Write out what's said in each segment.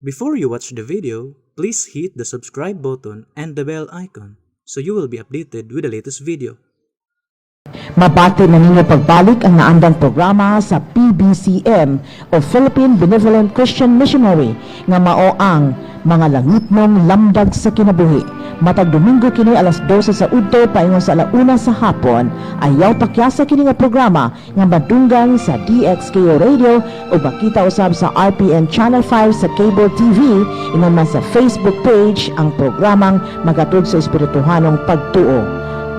Before you watch the video, please hit the subscribe button and the bell icon so you will be updated with the latest video. Mabati na ninyo pagbalik ang naandang programa sa PBCM o Philippine Benevolent Christian Missionary nga mao ang Mga Langitnong Lamdag sa Kinabuhi. Matag Domingo kini alas 12 sa udto paingon sa alauna sa hapon. Ayaw pakyasa kini nga programa nga madunggan sa DXKO Radio o makita usab sa RPN Channel 5 sa Cable TV, ingon man sa Facebook page ang programang magatod sa espirituhanong pagtuo.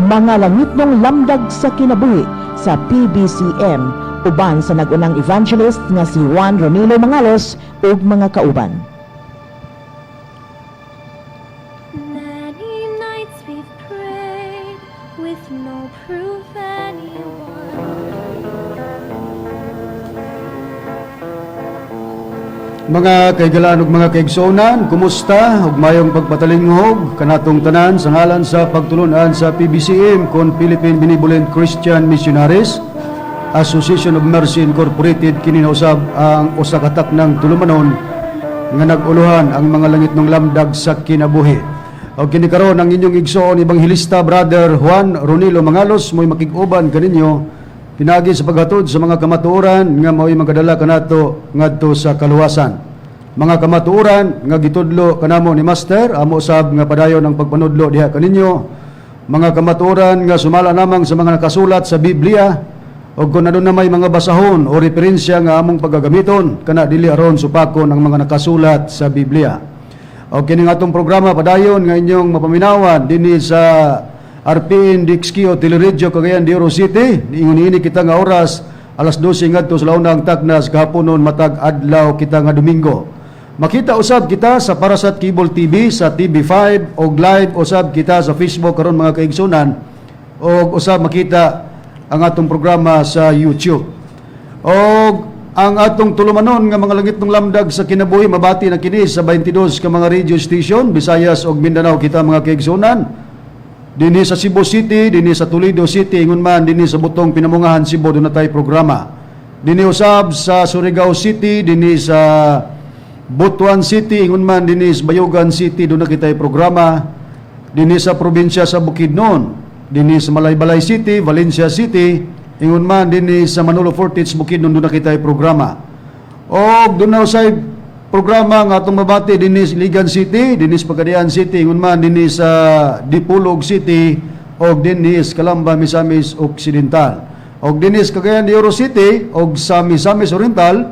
Mga Langitnong Lamdag sa Kinabuhi sa PBCM uban sa nag-unang evangelist nga si Juan Ronilo Mangalos ug mga kauban. Many nights we've prayed with no proof anyone. Mga kaigalaan ug mga kaigsuonan, kumusta? Ug mayong pagpatalinghog kanatong tanan sa ngalan sa pagtulunan sa PBCM kon Philippine Benevolent Christian Missionaries Association of Mercy Incorporated. Kini na usab ang usa ka taknang tulumanon nga nag-uluhan ang Mga Langitnong Lamdag sa Kinabuhi. Og kini karon ang inyong igsoon, Ebanghelista Brother Juan Ronilo Mangalos, mo'y makig-uban kaninyo pinagi sa paghatod sa mga kamatuoran nga mao'y magadala kanato ngadto sa kaluwasan. Mga kamatuoran nga gitudlo kanamo ni Master, amo usab nga padayon ang pagpanudlo diha kaninyo. Mga kamatuoran nga sumala namang sa mga nakasulat sa Biblia, og kung aduna may mga basahon o referensya nga among paggagamiton, kana dili aron supakon ang mga nakasulat sa Biblia. Og kini nga atong programa padayon nga inyong mapaminawan dinhi sa RPN DXKO Teleradyo Cagayan de Oro City. Niingon niini kita nga oras, alas 12 ngadto sa launa ang taknas kahaponon matag adlaw kita nga Domingo. Makita usab kita sa Parasat Cable TV sa TV5 og live usab kita sa Facebook karon, mga kaigsunan, og usab makita ang atong programa sa YouTube. Og ang atong tulumanon nga Mga Langitnong Lamdag sa Kinabuhi mabati na kini sa 22 ka mga radio station, Visayas og Mindanao kita, mga kaigsunan. Dinhi sa Cebu City, dinhi sa Toledo City, ingon man dinhi sa Butong Pinamungahan Cebu duna tay programa. Dinhi usab sa Surigao City, dinhi sa Butuan City, ingon man dinhi sa Bayugan City duna kitay programa. Dinhi sa probinsya sa Bukidnon, dinhi sa Malaybalay City, Valencia City, ingon man dinhi sa Manolo Fortich Bukidnon duna kitay programa. Og duna usay programa nga atong mabati dinhi sa Iligan City, dinhi sa Pagadian City, ingon man dinhi sa Dipolog City og dinhi sa Calamba, Misamis Occidental. Og dinhi sa Cagayan de Oro City og sa Misamis Oriental,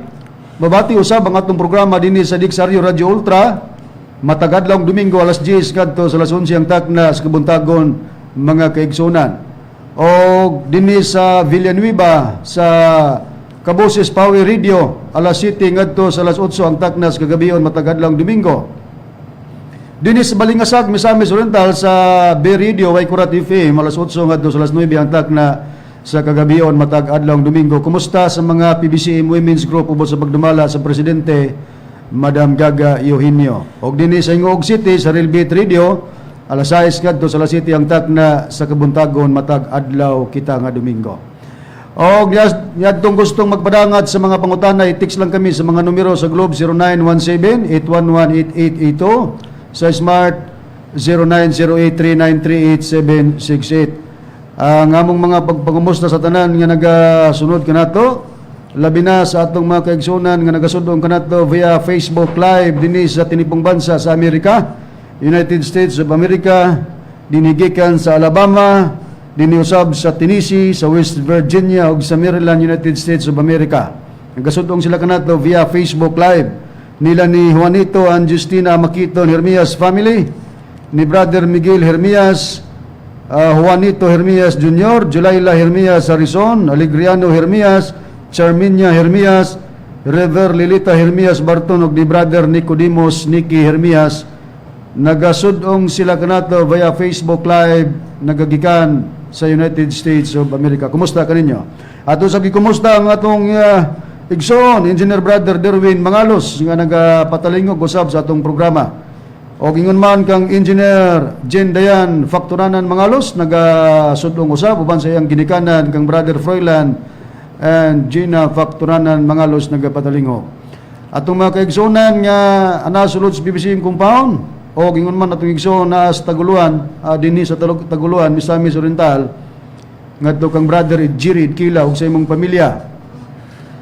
mabati usab ang atong programa dinhi sa Dixario Radio Ultra matag adlawng Domingo alas 10 kadto sa alas 11 ang takna sa kabuntagon, mga kaigsunan. Og dinhi sa Villanueva sa Kaboses Power Radio alas 7 ngadto sa alas 8 ang taknas kagabion matag adlawng Domingo. Dinhi sa Balingasag, Misamis Oriental sa B Radio Waikurat FM alas 8 ngadto sa alas 9 ang takna sa kagabion matag adlawng Domingo. Kumusta sa mga PBCM Women's Group ubos sa pagdumala sa presidente Madam Gaga Eugenio. Og dinhi sa Gingoog City sa Real Beat Radio alas 6 ngadto sa alas 7 ang takna sa kabuntagon matag adlaw kita nga Domingo. Og yadtong gustong magpadangat sa mga pangutana, i-text lang kami sa mga numero sa Globe 0917-811-8882, sa Smart 0908-393-8768. Ang among mga pagpangumusta sa tanan nga nagasunod kanato, labi na sa atong mga kaigsunan nga nagasudong kanato via Facebook Live dinhi sa tinipong bansa sa Amerika, United States of America, dinhi gikan sa Alabama, dinhi usab sa Tennessee, sa West Virginia ug sa Maryland, United States of America. Nagasudong sila kanato via Facebook Live. Nila ni Juanito and Justina Makito Hermias family, ni Brother Miguel Hermias, Juanito Hermias Jr., Julayla Hermias Harrison, Alegriano Hermias, Charminia Hermias, Rever Lilita Hermias Barton ug ni Brother Nicodemus Nicky Hermias. Nagasudong sila kanato via Facebook Live nagagikan sa United States of America. Kumusta kaninyo? Ato sa gikumusta ang atong igsoon, Engineer Brother Derwin Mangalos nga nagapatalingog usab sa atong programa. O ingon man kang Engineer Jen Dayan Factoranan Mangalos nagasudong usab uban sa iyang ginikanan kang Brother Froilan and Gina Factoranan Mangalos nagapatalingog. Atong mga kaigsunan nga ana sulod sa PBCM compound o ingon man atong igsoon na sa Taguluan, dinhi sa Taguluan, Misamis Oriental, ngadto kang Brother Jirid Kila ug sa imong pamilya.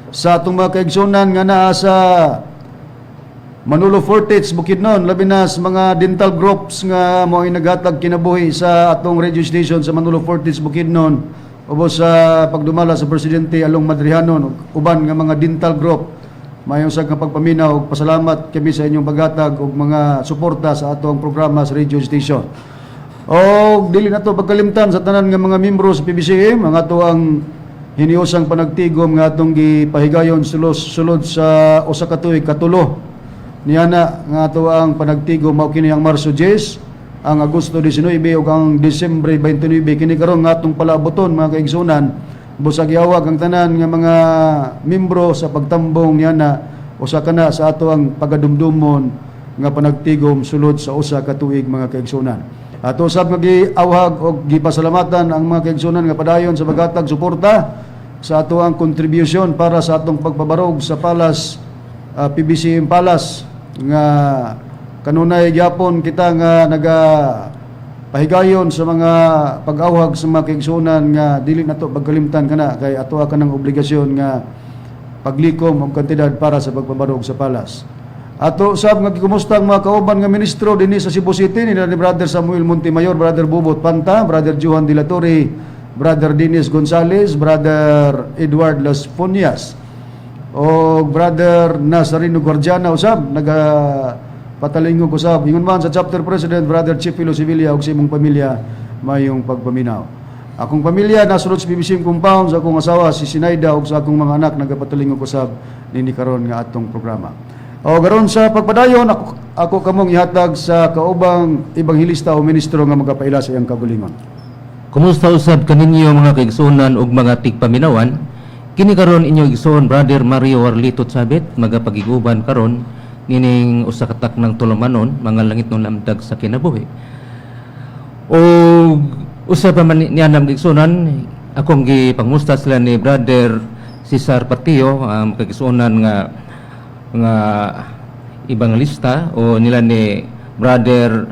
Sa atong mga kaigsunan nga naa sa Manolo Fortich, Bukidnon, labi na sa mga dental groups nga mao ay naghatag kinabuhi sa atong radio station sa Manolo Fortich, Bukidnon, ubos sa pagdumala sa Presidente Along Madrihanon ug uban nga mga dental group. Mayong sa pagpaminaw ug pasalamat kami sa inyong paghatag og mga suporta sa atong programa sa radio station. O dili na to pagkalimtan sa tanan nga mga membro sa PBCM ang ato ang hiniusang panagtigom nga atong gipahigayon sulod, sulod sa usa ka tuig, katulo niana nga ato ang panagtigom. Mao kini ang Marso 10, ang Agosto 19 ug ang Disyembre 29. Kini karon nga atong palaabuton, mga kaigsunan. Busag giawhag ang tanan nga mga membro sa pagtambong niana. Usa kana sa ato ang pagadumdumon nga panagtigom sulod sa usa ka tuig, mga kaigsunan. Ato sab nga giawhag og gipasalamatan ang mga kaigsunan nga padayon sa paghatag suporta sa ato ang contribution para sa atong pagpabarog sa Palace, PBCM Palace, nga kanunay gyapon kita nga naga pahigayon sa mga pag-awhag sa mga kaigsunan nga dili nato pagkalimtan kana kay ato ka ng obligasyon nga paglikom og kantidad para sa pagpabarog sa Palace. Ato sab nga gikumusta ang mga kauban nga ministro dinhi sa Cebu City nila ni Brother Samuel Montemayor, Brother Bubot Panta, Brother Johan de la Torre, Brother Dennis Gonzales, Brother Edward Las Fonias, o Brother Nazareno Guardiana usab naga patalingog usab. Ingon man sa chapter president, Brother Chipilo Sevilla, ug sa imong pamilya, mayong pagpaminaw. Akong pamilya nasulod sa PBC compound, sa akong asawa si Sinaida ug sa akong mga anak nagapatalingog usab nini karon nga atong programa. O garon sa pagpadayon ako kamong ihatag sa kaubang ebanghelista o ministro nga magapaila sa iyang kagulingon. Kumusta usab kaninyo, mga kaigsuonan ug mga tigpaminawan? Kini karon inyong igsoon, Brother Mario Warlito Chabet, magapagiguban karon nining usa ka taknang tulumanon, Mga Langitnong Lamdag sa Kinabuhi. O usa pa man niya mga igsuonan, akong gipangmusta sila ni Brother Cesar Patio, ang kaigsuonan nga ebangelista, o nila ni Brother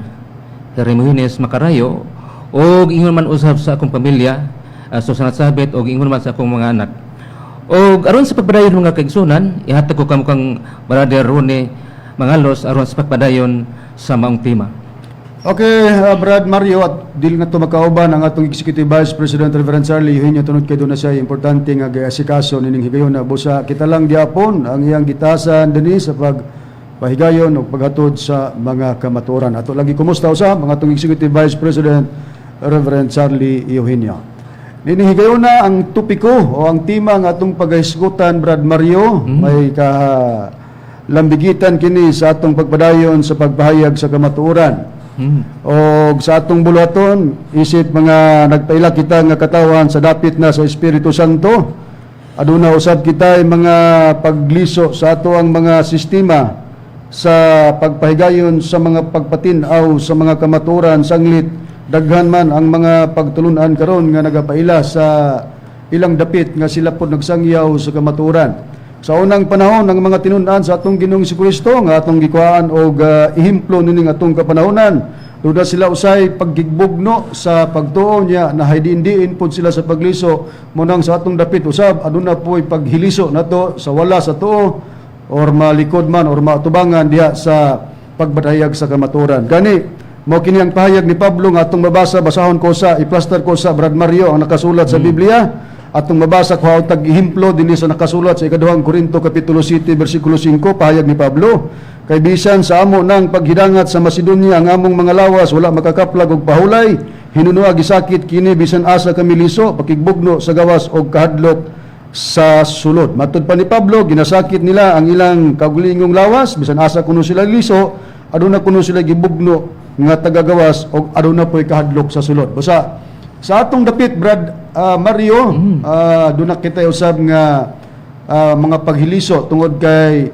Hermogenes Macarayo, o ingon man usab sa akong pamilya, Susana Sabet, o ingon man sa akong mga anak. O aron sa pagpadayon, mga kaigsunan, ihatag ko kamo kang Brother Rone Mangalos aron sa pagpadayon sa maong tema. Okay, Brad Mario, at dili na to makauban ang atong Executive Vice President Reverend Charlie Eugenio tungod kay duna siya importante nga giasikaso nining higayon na busa kita lang gyapon ang iyang gitasan dinhi sa pag pahigayon ug paghatod sa mga kamatuoran. Ato lagi kumusta usab ang atong Executive Vice President Reverend Charlie Eugenio. Nining higayon na ang topiko o ang tema nga atong pagahisgutan, Brad Mario, may ka lambigitan kini sa atong pagpadayon sa pagpahayag sa kamatuoran. O sa atong buluhaton, isip mga nagpaila kita nga katawan sa dapit na sa Espiritu Santo, aduna usab kita ay mga pagliso sa ato ang mga sistema sa pagpahigayon sa mga pagpatin-aw sa mga kamatuoran, sanglit daghan man ang mga pagtulunan karon nga nagapaila sa ilang dapit nga sila pod nagsangyaw sa kamatuoran. Sa unang panahon, ang mga tinun-an sa atong Ginoong Kristo nga atong gikuhaan og ehemplo nining atong kapanahonan, duna sila usay paggigbugno sa pagtuo niya na diin pod sila sa pagliso. Munang sa atong dapit usab aduna po'y paghiliso nato sa wala sa tuo or malikod man or maatubangan diha sa pagpadayag sa kamatuoran. Gani mao kini ang pahayag ni Pablo nga atong mabasa. Basahon ko sa, i-plaster ko sa Brad Mario ang nakasulat sa Biblia. Atong mabasa ko tag ehemplo dinhi sa nakasulat sa Ikaduhang Korinto kapitulo 7 bersikulo 5, pahayag ni Pablo: "Kay bisan sa amo ng paghidangat sa Macedonia, ang among mga lawas wala makakaplag og pahulay, hinunua gisakit kini bisan asa kami liso, pakigbugno sa gawas og kahadlok sa sulod." Matud pa ni Pablo, ginasakit nila ang ilang kaugalingong lawas, bisan asa kuno sila liso, aduna kuno sila gibugno nga tagagawas og aduna po'y kahadlok sa sulod. Basta sa atong dapit, Brad Mario, duna kita usab nga mga paghiliso tungod kay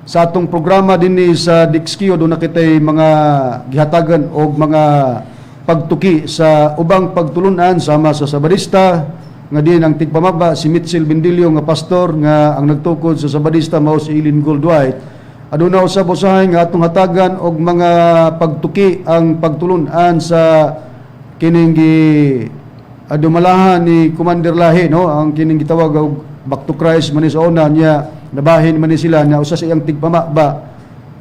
sa atong programa dinhi sa Dixkio duna kitay mga gihatagan og mga pagtuki sa ubang pagtulunan sama sa Sabadista, Nga diin ang tigpamaba si Mitchell Bendilio nga pastor, nga ang nagtukod sa Sabadista mao si Eileen Goldwhite. Aduna usab usahay nga atong hatagan og mga pagtuki ang pagtulun-an sa kining gi adumalahan ni Commander Lahi, no, ang kining gitawag og Back to Christ man ni sa una niya, nabahin man ni sila niya. Usa sa iyang tigpamaba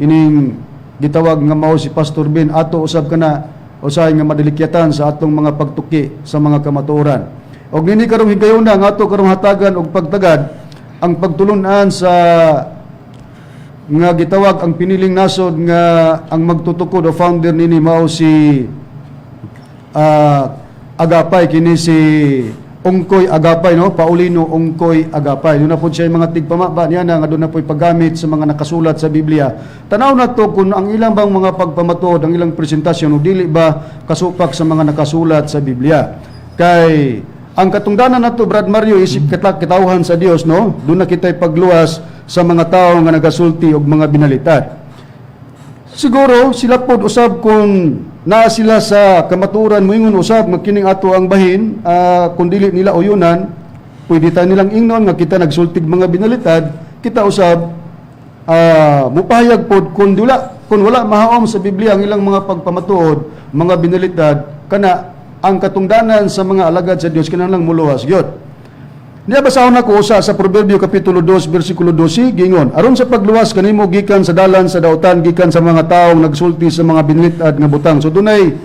ining gitawag nga mao si Pastor Ben. Ato usab kana usahay nga madilikyatan sa atong mga pagtuki sa mga kamatuoran. Og nini karong higayuna nga ato karong hatagan og pagtagad ang pagtulun-an sa nga gitawag ang Piniling Nasod, nga ang magtutukod o founder nini mao si Agapay, kini si Ungkoy Agapay, no, Paulino Ungkoy Agapay. Doon na po siya yung mga tigpamaba niya na nga doon na po paggamit sa mga nakasulat sa Biblia. Tanaw na to kung ang ilang bang mga pagpamatuod, ang ilang presentasyon o dili ba kasupak sa mga nakasulat sa Biblia, kay ang katungdanan nato, Brad Mario, isip katawhan sa Dios, no, doon na kita'y pagluwas sa mga tao nga nagasulti og mga binalitad. Siguro sila pod usab, kung naa sila sa kamatuoran, moingon usab nga kining ato ang bahin, kung dili nila uyunan, pwede ta nilang ingnon nga kita nagsultig mga binalitad. Kita usab mupahayag pod kung wala mahaom sa Biblia ang ilang mga pagpamatuod, mga binalitad. Kana ang katungdanan sa mga alagad sa Dios, kinahanglang muluwas gyud. Niya, basahon nako usa sa Proverbio kapitulo 2 bersikulo 12, gingon, "Aron sa pagluwas kanimo gikan sa dalan sa dautan, gikan sa mga taong nagsulti sa mga binilitad nga butang." So dunay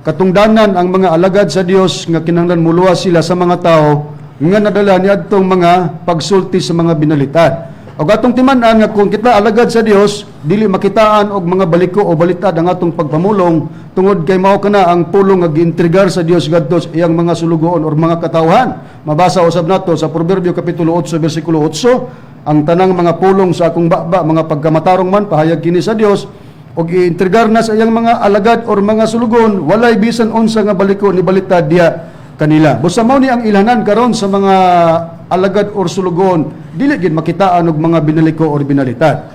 katungdanan ang mga alagad sa Dios nga kinahanglan muluwas sila sa mga tao nga nadala niadtong mga pagsulti sa mga binalitad. Og atong timan-an nga kung kita alagad sa Dios, dili makitaan og mga baliko o balitad ang atong pagpamulong, tungod kay mao kana ang pulong nga giintregar sa Dios ngadto sa iyang mga sulugoon or mga katawhan. Mabasa usab nato sa Proverbio kapitulo 8 bersikulo 8, "Ang tanang mga pulong sa akong baba, mga pagkamatarong man, pahayag kini sa Dios og iintregar na sa iyang mga alagad or mga sulugoon, walay bisan unsa nga baliko ni balitad diha kanila." Busa mao ni ang ilhanan karon sa mga alagad or sulugoon, dili gid makitaan og mga binaliko or binalitad.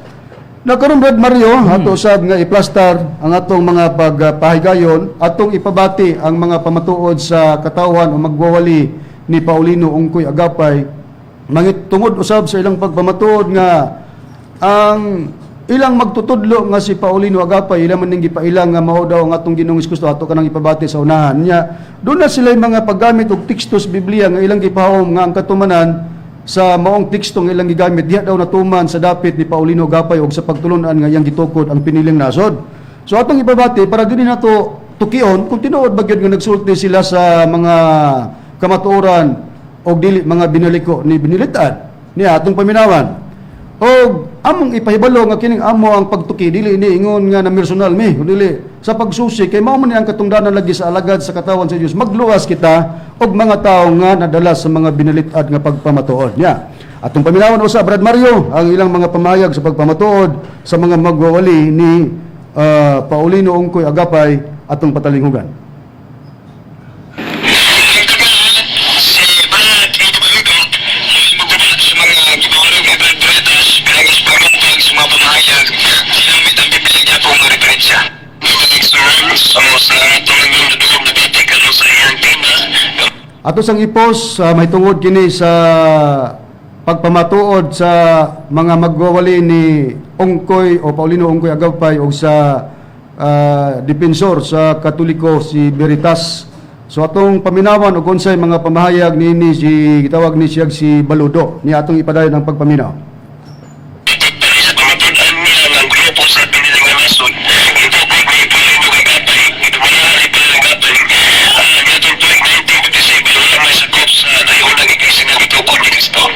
Na karon, Brad Mario, ato usab nga iplastar ang atong mga pagpahigayon, atong ipabati ang mga pamatuod sa katawhan o magwawali ni Paulino Ungkoy Agapay, mangit tungod usab sa ilang pagpamatuod nga ang ilang magtutudlo nga si Paulino Agapay, ilang man ning gipailang nga mao daw ang atong Ginoong Kristo. Ato kanang ipabati sa unahan niya. Doon na sila mga paggamit og teksto sa Biblia nga ilang gipahom nga ang katumanan sa maong teksto nga ilang gigamit diha daw natuman sa dapit ni Paulino Agapay og sa pagtulunan nga iyang gitukod ang Piniling Nasod. So atong ipabati para dili nato tukion kung tinuod ba gyud nga nagsulti sila sa mga kamatuoran og dili mga binaliko ni binilitad niya. Atong paminawan og among ipahibalo nga kining amo ang pagtuki, dili ni ingon nga na personal mi, kun dili sa pagsusi, kay mao man ni ang katungdanan lagi sa alagad sa katawan sa Dios, magluwas kita og mga tawo nga nadala sa mga binalit-ad nga pagpamatuod niya. Atong paminawan usa, Brad Mario, ang ilang mga pamayag sa pagpamatuod sa mga magwawali ni Paulino Ungkoy Agapay. Atong patalinghugan. Si Brad Ito maguba sa mga gibawalog ni Brad Bretas bilang paglumpag sa mga pamahayag ginamit ang Biblia gyapon nga referensya. So sa atong nagdudulog na titik ano sa iyang tema. Ato sang ipos mahitungod kini sa pagpamatuod sa mga magwawali ni Ungkoy o Paulino Ungkoy Agapay o sa depensor sa Katoliko si Veritas. So atong paminawan og unsay mga pamahayag niini si gitawag ni siya si Baludo ni. Atong ipadayon ang pagpaminaw. Sa pamatud-an niya ng grupo sa Piniling Nasod, itukod ni Paulino Agapay, itumalari Paulino Agapay, gatong tuig 1957, wala may sakop sa tayunang iglesia nga gitukod ni Kristo.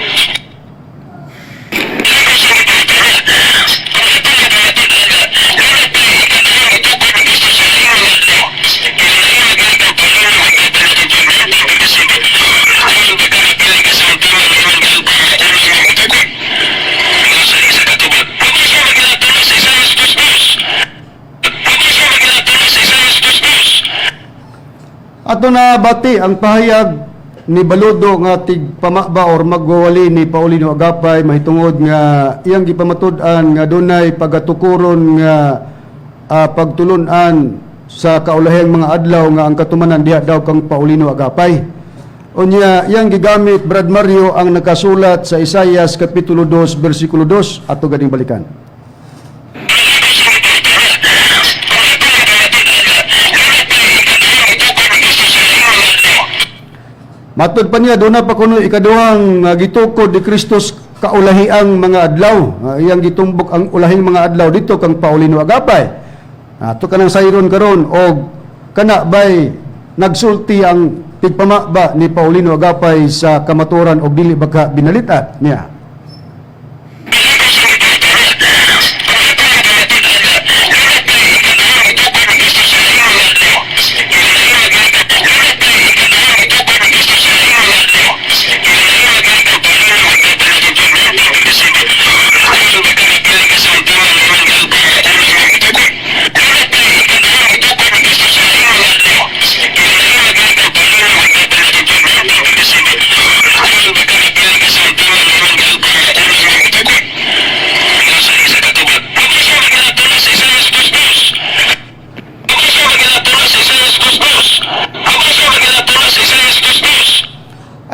Kaya sa ipakita niya, kung ito nga pamatud-an nga, wala pa ikanahang itukod ni Kristo sa laing mga adlaw. Kaya laing naglagang Paulino Agapay gatong tuig 1957, ang pagkakapili ka sa tema nga imong giangko nga unang nga itukod. Sa isa ka tubag. Mabasa magilatan sa Isaias 2:2. Mabasa magilatan sa Isaias 2:2. Ato na bati ang pahayag ni Baludo nga tigpamaba or magwawali ni Paulino Agapay mahitungod nga iyang gipamatud-an nga dunay pagatukuron nga pagtulun-an sa kaulaheng mga adlaw nga ang katumanan diha daw kang Paulino Agapay. Unya, iyang gigamit, Brad Mario, ang nakasulat sa Isayas Kapitulo 2, versikulo 2, ato ganing balikan. Matod pa niya, doon na pa kuno ikaduhang gitukod ni Kristus kaulahiang mga adlaw. Iyang gitumbok ang ulahing mga adlaw dito kang Paulino Agapay. Ato kanang sayron karon og kana bay nagsulti ang tigpamaba ni Paulino Agapay sa kamaturan og dili baka binalitat niya.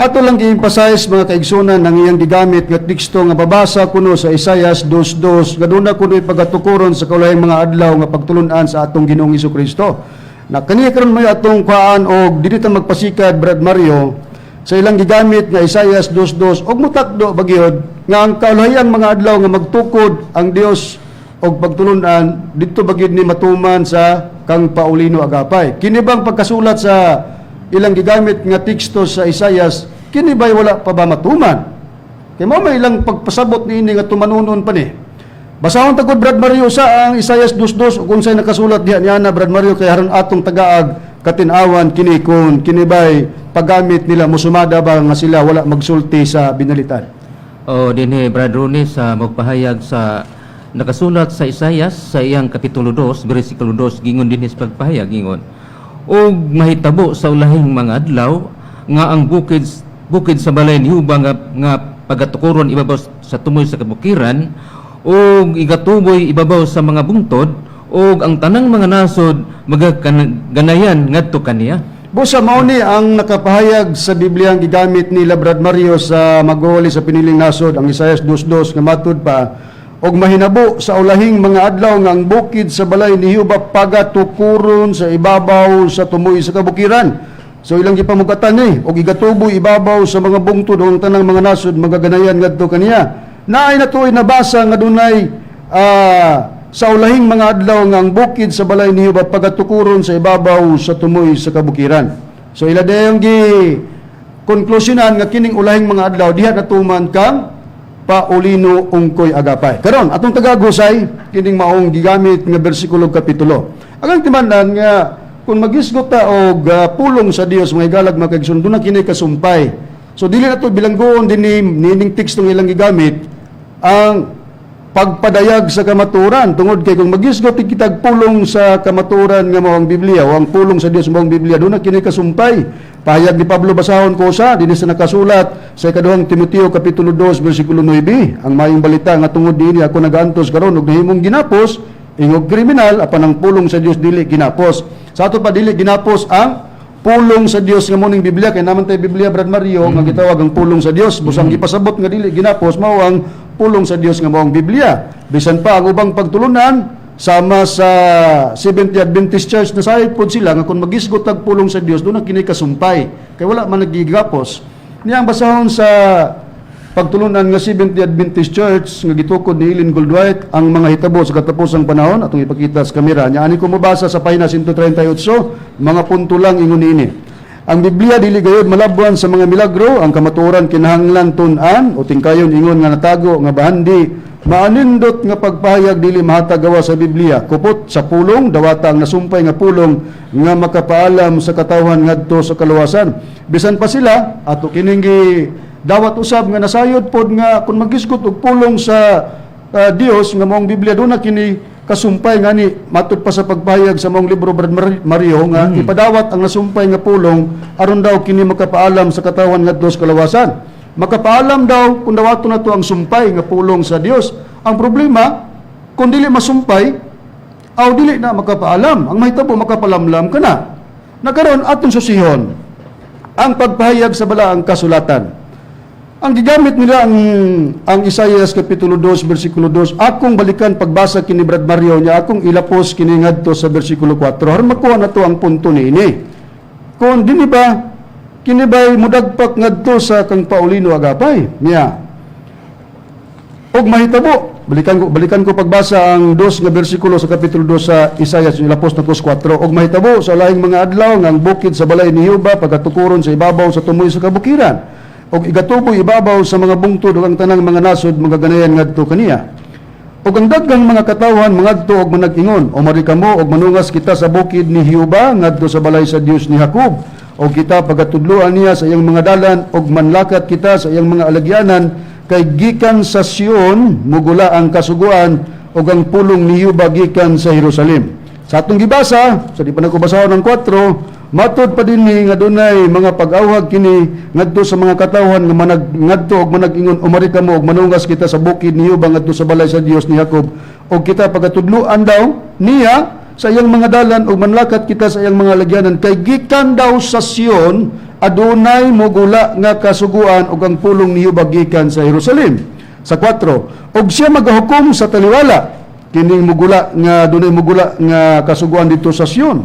Ato lang gi-emphasize, mga kaigsunan, ang iyang gigamit nga teksto nga babasa kuno sa Isayas 2:2 nga duna kuno pagatukuron sa kaulahing mga adlaw nga pagtulun-an sa atong Ginoong Kristo. Na kaniya karon may atong kuhaan og dili ta magpasikad, Brad Mario, sa ilang gigamit nga Isayas 2:2 og mutakdo bagyod nga ang kaulahiyang mga adlaw nga magtukod ang Dios og pagtulun-an didto bagyod ni matuman sa kang Paulino Agapay. Kini bang pagkasulat sa ilang gigamit nga teksto sa Isayas, kini ba'y wala pa ba matuman? Kay mao may ilang pagpasabot niini nga tumanunon pa ni. Basahon ta gud, Brad Mario, sa ang Isayas 2:2 ug unsay nakasulat diha niana, Brad Mario, kay aron atong tagaag katinawan kini kung kini ba'y paggamit nila musumada ba nga sila wala magsulti sa binalitan. O dinhi, Brad Rooney, sa magpahayag sa nakasulat sa Isayas sa iyang kapitulo 2 bersikulo 2, gingon dinhi sa pagpahayag, gingon, "Og mahitabo sa ulahing mga adlaw nga ang bukid bukid sa balay ni Huba nga pagatukuron ibabaw sa tumoy sa kabukiran ug igatuboy ibabaw sa mga bungtod ug ang tanang mga nasod magaganayan ngadto kaniya." Busa mao ni ang nakapahayag sa Biblia ang gigamit nila, Brad Mario, sa maghuli sa piniling nasod, ang Isayas 2:2 nga matud pa, "Og mahinabo sa ulahing mga adlaw nga ang bukid sa balay ni Huba pagatukuron sa ibabaw sa tumoy sa kabukiran." So ilang gipamugatan ni og igatuboy ibabaw sa mga bungtod ug ang tanang mga nasod magaganayan ngadto kaniya. Naay natuoy nabasa nga dunay sa ulahing mga adlaw nga ang bukid sa balay ni Huba pagatukuron sa ibabaw sa tumoy sa kabukiran. So ila dayong gi konklusyonan nga kining ulahing mga adlaw diha natuman kang Paulino Ungkoy Agapay. Karon atong tagagusay kining maong gigamit nga bersikulo, kapitulo. Ang timan-an nga kung magisgot ta og pulong sa Dios, mga igalag, mga kaigsoon, na kini kasumpay. So dili na to bilanggoon dinhi nining teksto nga ilang gigamit ang pagpadayag sa kamaturan, tungod kay kung magisgot kitag pulong sa kamaturan nga mao ang Biblia o ang pulong sa Dios mao ang Biblia, doon na kini kasumpay. Pahayag ni Pablo, basahon ko sa dinhi sa nakasulat sa ikaduhang Timoteo kapitulo 2 bersikulo 9, ang maayong balita nga tungod niini ako nagaantos karon ug nahimong ginapos ingog kriminal, apan ang pulong sa Dios dili ginapos. Sa ato pa, dili ginapos ang pulong sa Dios nga mo ning Biblia, kay naman tay Biblia, Brad Mario, nga gitawag ang pulong sa Dios. Busang gipasabot nga dili ginapos mao ang pulong sa Dios nga mao ang Biblia. Bisan pa ang ubang pagtulunan sama sa Seventh Adventist Church, nasayod pod sila nga kung magisgot tag pulong sa Dios, doon ang kini kasumpay kay wala man nagigapos niya. Ang basahon sa pagtulunan nga Seventh Adventist Church nga gitukod ni Ellen Goldwhite, ang mga hitabo sa katapusang panahon, atong ipakita sa kamera niya. Ani ko mobasa sa pahina 138, mga punto lang. Ingon niini: "Ang Biblia dili gayud malabuan sa mga milagro. Ang kamatuoran kinahanglan tun-an o tingkayon ingon nga natago nga bahandi. Maanindot nga pagpahayag dili mahatag gawas sa Biblia. Kupot sa pulong, dawata ang nasumpay nga pulong nga makapaalam sa katawhan ngadto sa kaluwasan." Bisan pa sila, ato kining gi dawat usab nga nasayod pod nga kung magisgot og pulong sa Dios nga maong Biblia, doon na kini kasumpay. Ngani matud pa sa pagpahayag sa maong libro, Brad Mario, nga ipadawat ang nasumpay nga pulong aron daw kini makapaalam sa katawan ngadto sa kalawasan. Makapaalam daw kung dawaton nato ang sumpay nga pulong sa Dios. Ang problema, kung dili masumpay aw dili na makapaalam, ang mahitabo makapalamlam ka na. Nakaron atong susihon Ang pagpahayag sa Balaang Kasulatan. Ang gigamit nila ang Isaias kapitulo 2 bersikulo 2. Akong balikan pagbasa kini, Brad Mario, niya akong ilapos kini ngadto sa bersikulo 4 aron makuha na to ang punto niini. Kung dinhi ba kini ba'y mudagpak ngadto sa kang Paulino Agapay niya. Og mahitabo, balikan ko pagbasa ang dos nga bersikulo sa kapitulo 2 sa Isaias, ilapos na 4. Og mahitabo sa lahing mga adlaw nga ang bukid sa balay ni Jehova pagatukuron sa ibabaw sa tumoy sa kabukiran og igatuboy ibabaw sa mga bungtod, ug ang tanang mga nasod magaganayan ngadto kaniya. Ug ang daghang mga katawhan mangadto og manag-ingon, "Umari kamo og manungas kita sa bukid ni Jehova, ngadto sa balay sa Dios ni Jacob. Og kita pagatudloan niya sa iyang mga dalan og manlakat kita sa iyang mga alagyanan, kay gikan sa Sion mugula ang kasuguan ug ang pulong ni Jehova gikan sa Jerusalem." Sa atong gibasa, sa di pa nako basahon ng 4, matud pa dinhi nga dunay mga pag-awhag kini ngadto sa mga katawhan nga manag ngadto og manag-ingon, "Umari kamo og manungas kita sa bukid ni Jehova, ngadto sa balay sa Dios ni Jacob, og kita pagatudloan daw niya sa iyang mga dalan ug manlakat kita sa iyang mga lagyanan, kay gikan daw sa Sion adunay mugula nga kasuguan ug ang pulong ni Jehova gikan sa Jerusalem." Sa 4, og siya magahukom sa taliwala, kining mugula nga dunay mugula nga kasuguan dito sa Sion.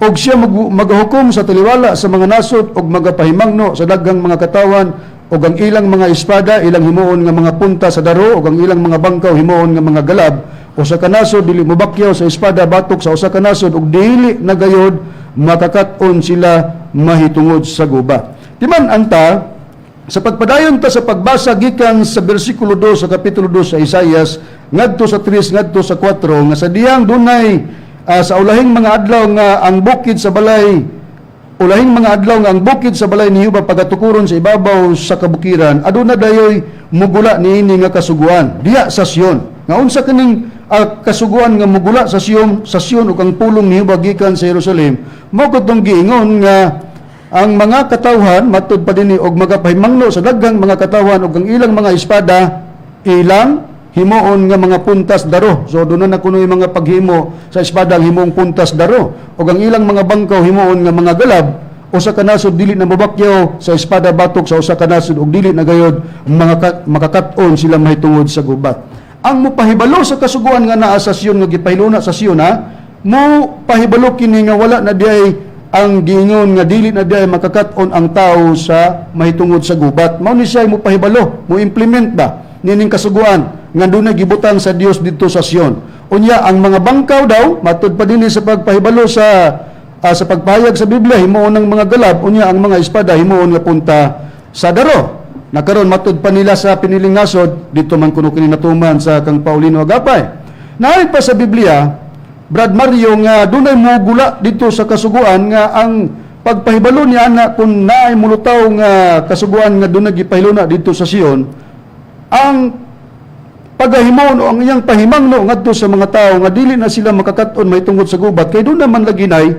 Og siya magahukom sa taliwala sa mga nasod ug magapahimangno sa daghang mga katawan, ug ang ilang mga espada ilang himuon nga mga punta sa daro ug ang ilang mga bangkaw himuon nga mga galab. Usa ka nasod dili mobakyaw sa espada batok sa usa ka nasod, ug dili na gayod makakat-on sila mahitungod sa gubat. Timan anta sa pagpadayon ta sa pagbasa gikan sa bersikulo 2 sa kapitulo 2 sa Isaias ngadto sa 3, ngadto sa 4, nga sa diyang dunay sa ulahing mga adlaw nga ang bukid sa balay, ulahing mga adlaw nga ang bukid sa balay ni Jehova pagatukuron sa ibabaw sa kabukiran, aduna dayoy mugula niini nga kasuguan diya sa Sion. Nga unsa kining kasuguan nga mugula sa Sion ug ang pulong ni Jehova gikan sa Jerusalem? Mao kadtong giingon nga ang mga katawhan, matud pa dinhi, og magapahimangno sa daghang mga katawhan, ug ang ilang mga espada ilang himuon nga mga puntas daro. So doon na kuno yung mga paghimo sa espada, ang himong puntas daro, ug ang ilang mga bangkaw himuon nga mga galab. Usa ka nasod dili na mobakyaw sa espada batok sa usa ka nasod, ug dili na gayod mga makakat-on sila mahitungod sa gubat. Ang mopahibalo sa kasuguan nga naa sa Sion, nga gipahiluna sa Sion, ha, mo pahibalo kini nga wala na diay ang giingon nga dili na diay makakat-on ang tao sa mahitungod sa gubat. Mao ni siya mo pahibalo, mo implement ba nining kasuguan nga dunay gibutang sa Dios didto sa Sion. Unya ang mga bangkaw daw, matud pa dinhi sa pagpahibalo sa pagpahayag sa Biblia, himuon ng mga galab, unya ang mga espada himuon nga punta sa daro. Nakaron matud pa nila sa piniling nasod, dito man kuno kini natuman sa kang Paulino Agapay. Naay pa sa Biblia, Brad Mario, nga dunay mogula dito sa kasuguan nga ang pagpahibalo ni ana, kung naay mulutaw nga kasuguan nga dunay gipahiluna dito sa Sion, ang pagahimon o ang iyang pahimangno ngadto sa mga tao nga dili na sila makakat-on mahitungod sa gubat, kay doon naman lagi nay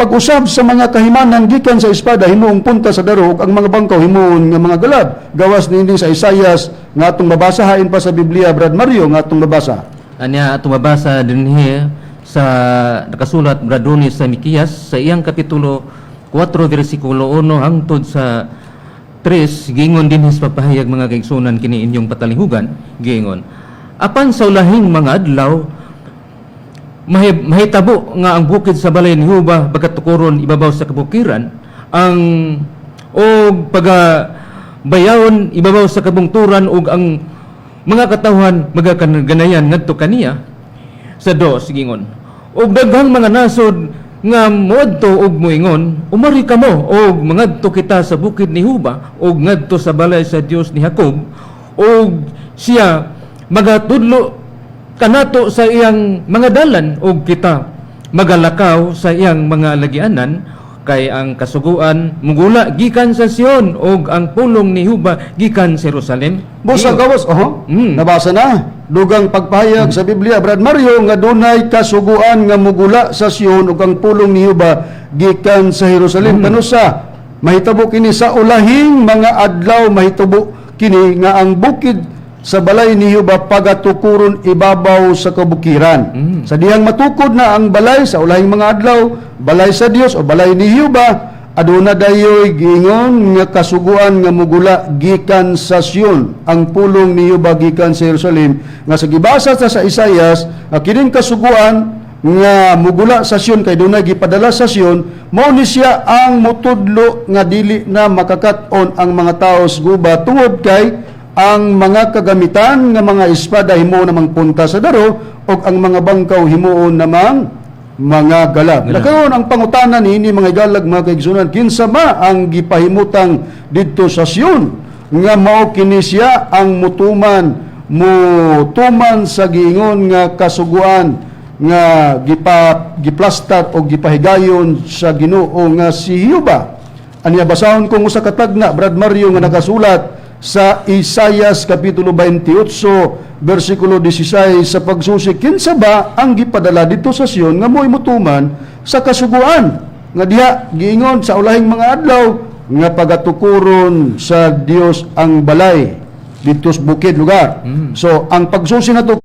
pag-usab sa mga kahimanan gikan sa espada himuong punta sa daro ug ang mga bangkaw himuon nga mga galab, gawas niini sa Isaias nga atong mabasa. Hain pa sa Biblia, Brad Mario, nga atong mabasa. Anya atong mabasa dinhi sa nakasulat, Brad Ronnie, sa Mikiyas sa iyang kapitulo 4 bersikulo 1 hangtod sa 3. Giingon dinhi sa pagpahayag, mga kaigsunan, kini inyong patalihugan. Giingon, "Apan sa ulahing mga adlaw mahitabo nga ang bukid sa balay ni Jehova pagatukuron ibabaw sa kabukiran ang og paga bayawon ibabaw sa kabungturan, ug ang mga katawhan magakaganayan ngadto kaniya." Sa dos, gingon, "Og daghang mga nasod nga moadto og moingon, 'Umari kamo og mangadto kita sa bukid ni Jehova og ngadto sa balay sa Dios ni Jacob, og siya magatudlo kanato sa iyang mga dalan og kita magalakaw sa iyang mga lagianan, kay ang kasuguan mugula gikan sa Sion ug ang pulong ni Jehova gikan sa Jerusalem." Busa Giingon. Gawas, oho, nabasa na. Dugang pagpahayag sa Biblia, Brad Mario, nga dunay kasuguan nga mugula sa Sion ug ang pulong ni Jehova gikan sa Jerusalem. Kanusa mahitabo kini? Sa ulahing mga adlaw mahitabo kini nga ang bukid sa balay ni Jehova pagatukuron ibabaw sa kabukiran. Sa dihang matukod na ang balay sa ulahing mga adlaw, balay sa Dios o balay ni Jehova, Aduna dayoy giingon nga kasuguan nga mugula gikan sa Sion, ang pulong ni Jehova gikan sa Jerusalem, nga sa gibasa sa Isaias nga kining kasuguan nga mugula sa Sion kay dunay gipadala sa Sion, mao ni siya ang mutudlo nga dili na makakat-on ang mga tao sa gubat, tungod kay ang mga kagamitan nga mga espada himuon namang punta sa daro ug ang mga bangkaw himuon namang mga galab. Galab. Karon, ang pangutana niini, mga higalag, mga kaigsunan, kinsa ba ang gipahimutang didto sa Sion nga mao kini siya ang mutuman sa giingon nga kasuguan nga giplastar o gipahigayon sa Ginoo nga si Jehova? Aniya, basahon kong usa ka tagna, Brad Mario, nga nakasulat sa Isayas kapitulo 28 bersikulo 16, sa pagsusi kinsa ba ang gipadala dito sa Sion nga mo'y mutuman sa kasuguan nga diha giingon sa ulahing mga adlaw nga pagatukuron sa Dios ang balay dito sa bukid lugar. So ang pagsusi nato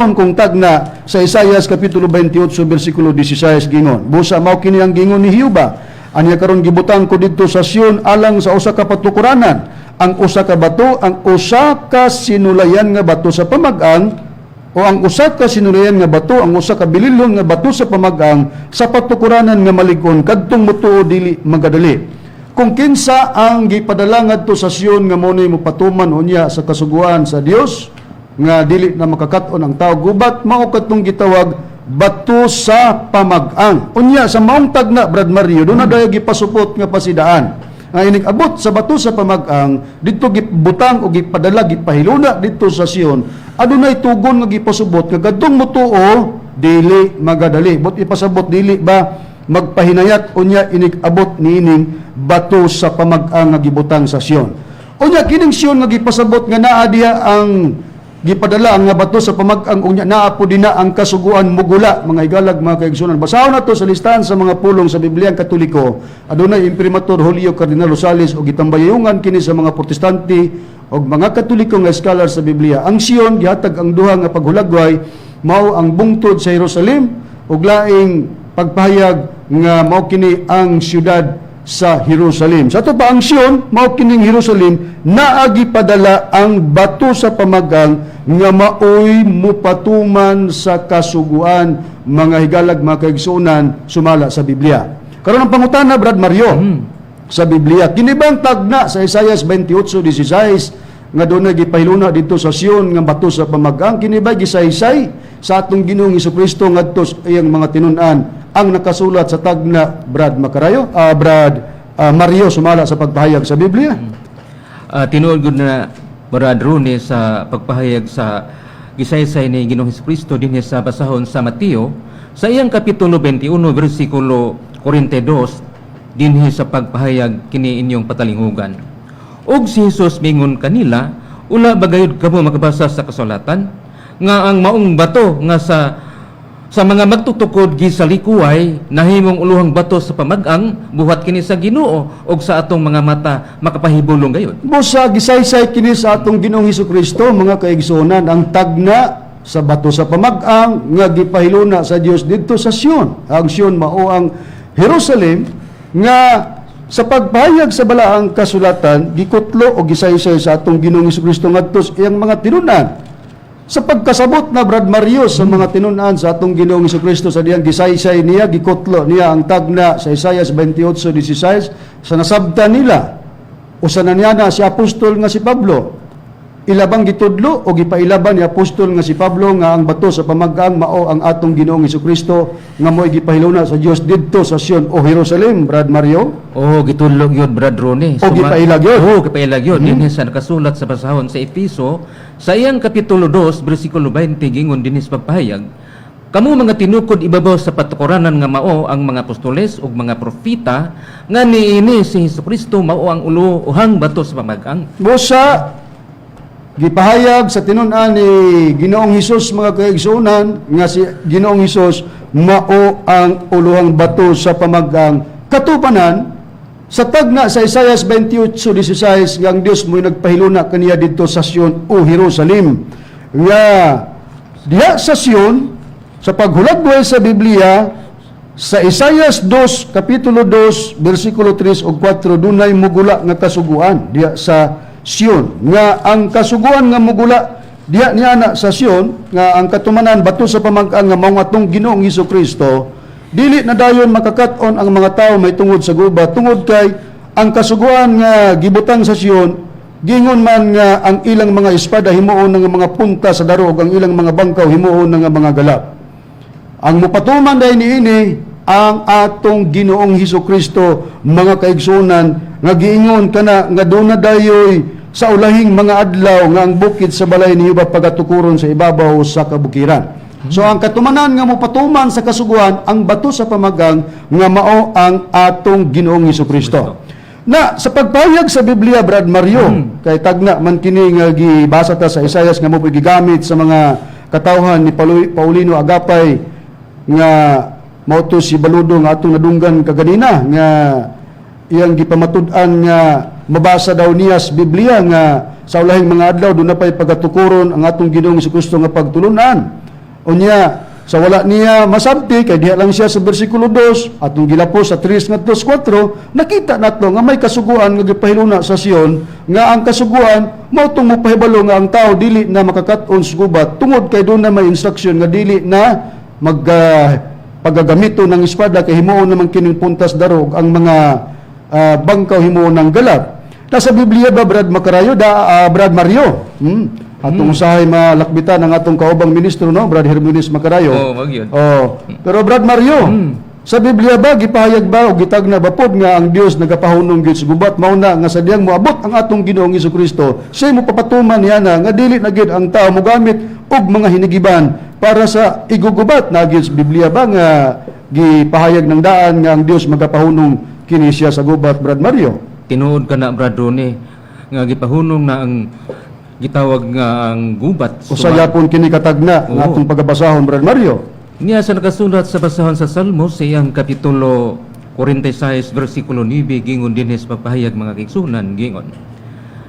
kung tagna sa Isayas kapitulo 28 bersikulo 16, gingon, "Busa mao kini ang gingon ni Jehova: Anya karon gibutang ko didto sa Sion alang sa usa ka patukuranan ang usa ka bato, ang usa ka sinulayan nga bato sa pamag-ang, o ang usa ka sinulayan nga bato, ang usa ka bililhon nga bato sa pamag-ang, sa patukuranan nga malig-on, kadtong mutuo dili magadali." Kung kinsa ang gipadala ngadto sa Sion nga mo ni mopatuman unya sa kasuguan sa Dios nga dili na makakat-on ang tao gubat, mao katong gitawag bato sa pamag-ang. Unya sa maong tagna, Brad Mario, duna dayo gipasupot nga pasidaan nga inig abot sa bato sa pamag-ang didto gibutang o gipadala, gipahiluna didto sa Sion, adunay tugon nga gipasubot nga kadtong mutuo dili magadali. But ipasabot, dili ba magpahinayat unya inig abot niining bato sa pamag-ang nga gibutang sa Sion? Unya kining Sion nga gipasabot nga naa diha ang gipadala ang nga bato sa pamag-ang, unya naa po dinha ang kasuguan mugula, mga higalag, mga kaigsunan. Basahon nato sa listahan sa mga pulong sa Bibliang Katoliko. Adunay Imprimatur Julio Cardinal Rosales ug gitambayungan kini sa mga Protestante ug mga Katoliko nga scholar sa Biblia. Ang Sion gihatag ang duha nga paghulagway, mao ang bungtod sa Jerusalem ug laing pagpahayag nga mao kini ang syudad sa Jerusalem. Sa ato pa, ang Sion, mao kining Jerusalem, naagi padala ang bato sa pamagang nga maoy mupatuman sa kasuguan, mga higalag, mga kaigsuonan, sumala sa Biblia. Karon ang pangutana, Brad Mario, sa Biblia, kini bang tagna sa Isaias 28:16 nga dunay gipahiluna dito sa Sion nga bato sa pamagang, kini ba gisaysay sa atong Ginoong Hesukristo ngadto sa iyang mga tinun-an ang nakasulat sa tagna, Brad Makarayo, Brad Mario, sumala sa pagpahayag sa Biblia? Tinuod gud na, Brad Rune, sa pagpahayag sa gisaysay ni Ginoong Hesukristo dinhi sa basahon sa Mateo sa iyang kapitulo 21 bersikulo 42 dinhi sa pagpahayag kini inyong patalinghugan. "Ug si Jesus mingon kanila, 'Wala ba gayud kamo makabasa sa kasulatan nga ang maong bato nga sa mga magtutukod gisalikuay nahimong uluhang bato sa pamag-ang? Buhat kini sa Ginoo ug sa atong mga mata makapahibulong gayud.'" Busa gisaysay kini sa atong Ginoong Hesukristo, mga kaigsuonan, ang tagna sa bato sa pamag-ang nga gipahiluna sa Dios didto sa Sion. Ang Sion mao ang Jerusalem nga sa pagpahayag sa balaang kasulatan gikutlo o gisaysay sa atong Ginoong Hesukristo ngadto sa iyang mga tinun-an. Sa pagkasabot na, Brad Mario, sa mga tinun-an sa atong Ginoong Hesukristo sa diyang gisaysay niya, gikutlo niya ang tagna sa Isaias 28:16, sa nasabtan nila o sa nanyana si apostol nga si Pablo, ilabang gitudlo o gipailaban ni apostol nga si Pablo nga ang bato sa pamag-ang mao ang atong Ginoong Hesukristo nga mo'y gipahiluna sa Dios didto sa Sion o Jerusalem, Brad Mario? Oh, gitudlo gyud, Brad Rone. O gipailag yun. Oh, gipailag yun. Dinhi sa nakasulat sa basahon sa Efeso sa iyang kapitulo 2 bersikulo 20, gingon dinhi sa pagpahayag, "Kamo mga tinukod ibabaw sa patukuranan nga mao ang mga apostoles ug mga propeta, nga niini si Hesukristo mao ang ulohang bato sa pamag-ang." Busa gipahayag sa tinun-an ni Ginoong Hesus, mga kaigsuonan, nga si Ginoong Hesus mao ang uluhang bato sa pamag-ang, katupanan sa tagna sa Isaias 28:16 nga ang Dios mo'y nagpahiluna kaniya didto sa Sion o Jerusalem, nga diha sa Sion, sa paghulagway sa Biblia. Sa Isaias 2, Kapitulo 2, versikulo 3 ug 4, dunay mugula nga kasuguan diha sa Sion. Nga ang kasuguan nga mugula diha niya na sa Sion, nga ang katumanan bato sa pamag-ang nga maong atong Ginoong Hesus Kristo, dili na dayon makakat-on ang mga tao may tungod sa gubat, tungod kay ang kasuguan nga gibutang sa Sion, gingon man nga ang ilang mga espada himuon ng mga punta sa daro ug ang ilang mga bangkaw himuon ng mga galap. Ang mupatuman dahil niini ang atong Ginoong Hesus Kristo, mga kaigsunan, nga giingon kana nga duna dayoy sa ulahing mga adlaw nga ang bukid sa balay ni Jehova pagatukuron sa ibabaw sa kabukiran. So ang katumanan nga mopatuman sa kasuguan, ang bato sa pamagang nga mao ang atong Ginoong Hesus Kristo. Na sa pagpahayag sa Biblia, Brad Mario, kay tagna man kini nga gibasa ta sa Isaias nga mo gigamit sa mga katawhan ni Paulino Agapay nga mao to si Baludo nga atong nadunggan kaganina nga iyang gipamatud-an nga mabasa daw niya sa Biblia nga sa ulahing mga adlaw doon na pa'y pagatukuron ang atong Ginoong Kristo nga pagtulunan. Unya sa wala niya masabti kay diha lang siya sa bersikulo 2, atong gilapos sa 3 ngadto sa 4, nakita nato nga may kasuguan nga gipahiluna sa Sion, nga ang kasuguan mao tong mopahibalo nga ang tao dili na makakat-on sa gubat tungod kay doon na may instruction nga dili na mag pagagamito ng espada kay himuon naman kining puntas darog, ang mga bangkaw himuon ng galap. Nasa Biblia ba, Brad Makarayo, da Brad Mario? Atong usahay malakbitan ang atong kaubang ministro, no, Brad Hermunis Makarayo. Oo, wag yun. Oh, pero Brad Mario, sa Biblia ba gipahayag ba o gitagna ba pod nga ang Dios nagapahunong gyud sa gubat, mao na nga sa diyang moabot ang atong Ginoong Kristo, siya mo papatuman niya na nga dili na gyud ang tao mogamit og mga hinigiban para sa igugubat? Na gyud sa Biblia ba nga gipahayag ng daan nga ang Dios magapahunong kini siya sa gubat, Brad Mario? Tinuod ka na, Brad Rone, nga gipahunong na ang gitawag nga ang gubat. Usa yapon kini katagna nga atong pagabasahon, Brad Mario. Niya sa nakasulat sa basahon sa Salmo sa iyang kapitulo 46 versikulo 9, gingon dinhi sa pagpahayag, mga kaigsunan, gingon: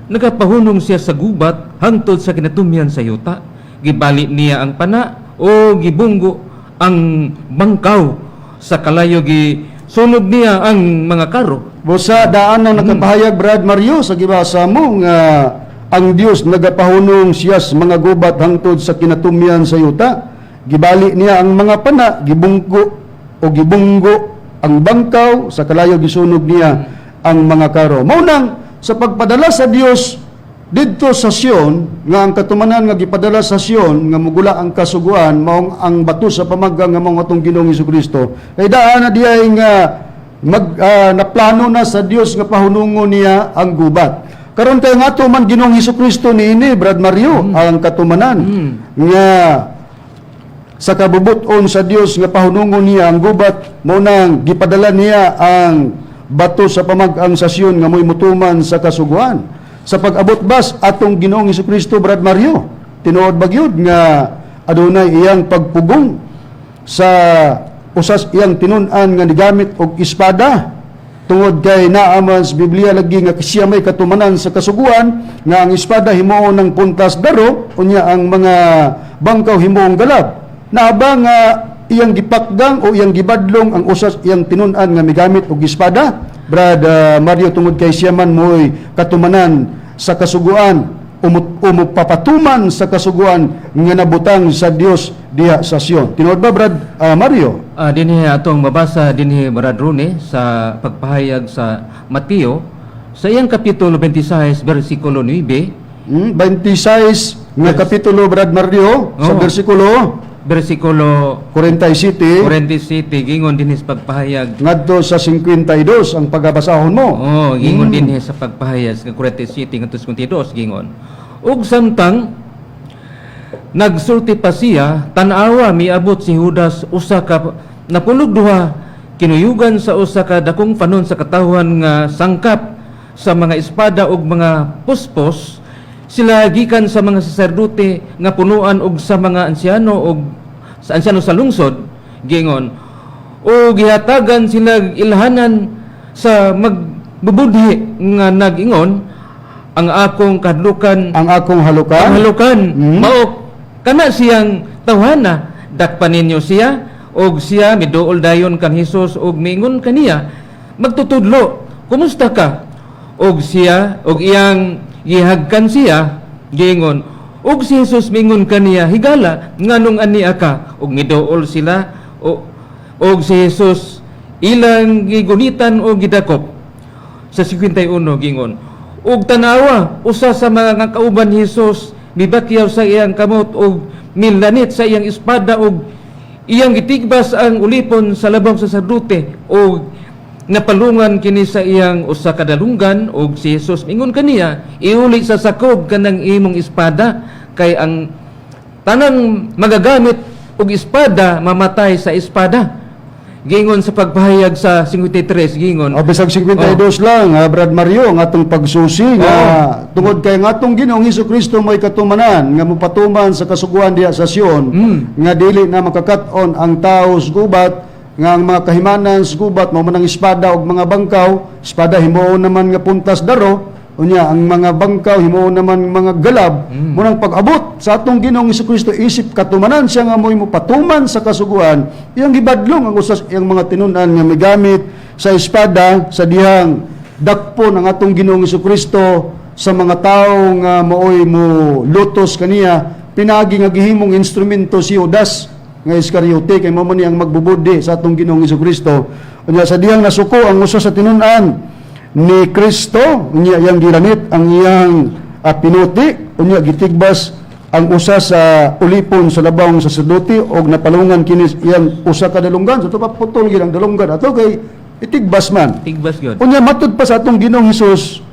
"Nagapahunong siya sa gubat hangtod sa kinatumyan sa yuta. Gibali niya ang pana o gibunggo ang bangkaw, sa kalayo gi sunog niya ang mga karo." Busa daan ang nakapahayag, Brad Mario, sa gibasa mo nga ang Dios nagapahunong siya sa mga gubat hangtod sa kinatumyan sa yuta. Gibali niya ang mga pana, gibungko o gibunggo ang bangkaw, sa kalayo gisunog niya ang mga karo. Mao nang sa pagpadala sa Dios didto sa Sion, nga ang katumanan nga gipadala sa Sion nga mugula ang kasuguan maong ang bato sa pamaggang nga maong atong Ginoong Kristo. Kay daan na diay nga mag naplano na sa Dios nga pahunungon niya ang gubat. Karon kay nga ato man Ginoong Kristo niini, Brad Mario, ang katumanan nga sa kabubuton sa Dios nga pahunungon niya ang gubat, mao nang gipadala niya ang bato sa pamag-ang sa Sion nga mo'y mutuman sa kasuguan. Sa pag-abot bas atong Ginoong Kristo, Brad Mario, tinuod ba gyud nga adunay iyang pagpugong sa usas iyang tinun-an nga nigamit og espada, tungod kay naaman sa Biblia lagi nga siya may katumanan sa kasuguan nga ang espada himuon ng puntas daro, unya ang mga bangkaw himuong galab? Naa ba nga iyang gipakgang o iyang gibadlong ang usas iyang tinun-an nga migamit og espada, Brad Mario, tungod kay siya man mo'y katumanan sa kasuguan, umupapatuman sa kasuguan nga nabutang sa Dios diha sa Sion? Tinuod ba, Brad Mario? Dinhi atong mabasa dinhi, Brad Rune, sa pagpahayag sa Mateo sa iyang kapitulo 26 versikulo 9. 26 nga kapitulo, Brad Mario, sa versikulo versikulo 47 47, gingon dinhi sa pagpahayag ngadto sa 52 ang pagabasahon mo. Oh, gingon dinhi sa pagpahayag sa 47 ngadto sa 52, gingon: "Ug samtang nagsulti pa siya, tan-awa, miabot si Judas, usa ka napulog duha, kinuyugan sa usa ka dakong fanon sa katawhan nga sangkap sa mga espada ug mga puspos. Sila gikan sa mga saserdote nga punuan ug sa mga ansyano ug sa ansyano sa lungsod." Gingon, "O gihatagan sila ilhanan sa magbubudhi nga nag-ingon, 'Ang akong kahadlukan Ang akong halukan ang halukan mao kana siyang tawhana, dakpan ninyo siya." Og siya miduol dayon kang Hesus og miingon kaniya, "Magtutudlo, kumusta ka?" Og siya og iyang gihagkan siya, giingon. Og si Jesus mingon kaniya, "Higala, nganong ania ka?" Og miduol sila og si Jesus ilang gigunitan og gidakop. Sa 51 gingon, "Og tanawa, usa sa mga kauban ni Jesus mibakyaw sa iyang kamot og milanit sa iyang espada og iyang gitigbas ang ulipon sa labong saserdote og napalungan kini sa iyang usa ka dalunggan. Og si Jesus mingon kaniya, 'Iuli sa sakob kanang imong espada, kay ang tanang magagamit og espada mamatay sa espada." Gingon sa pagpahayag sa 53, gingon. O bisag 52 lang, Brad Mario, ang atong pagsusi nga tungod kay ang atong Ginoong Kristo mo'y katumanan nga mopatuman sa kasuguan diha sa Sion nga dili na makakat-on ang tao sa gubat, nga ang mga kahimanan sa gubat mao man ang espada ug mga bangkaw. Espada himuon naman nga puntas daro, unya ang mga bangkaw himuon naman mga galab. Munang pag-abot sa atong Ginoong Kristo isip katumanan, siya nga mo'y mopatuman sa kasuguan, iyang gibadlong ang usas iyang mga tinun-an nga migamit sa espada sa dihang dakpon ang atong Ginoong Kristo sa mga tao nga maoy mo lutos kaniya, pinagi nga gihimong instrumento si Judas nga Iskariote, kay mao man ni ang magbubudi sa atong Ginoong Kristo. Unya sa dihang nasuko ang usa sa tinun-an ni Kristo, unya iyang gilanit ang iyang pinuti, unya gitigbas ang usa sa ulipon sa labawng saserdote og napalungan kini iyang usa ka dalunggan. So putol gid ang dalunggan ato kay itigbas man. Tigbas gyud. Unya matud pa sa atong Ginoong Hesus,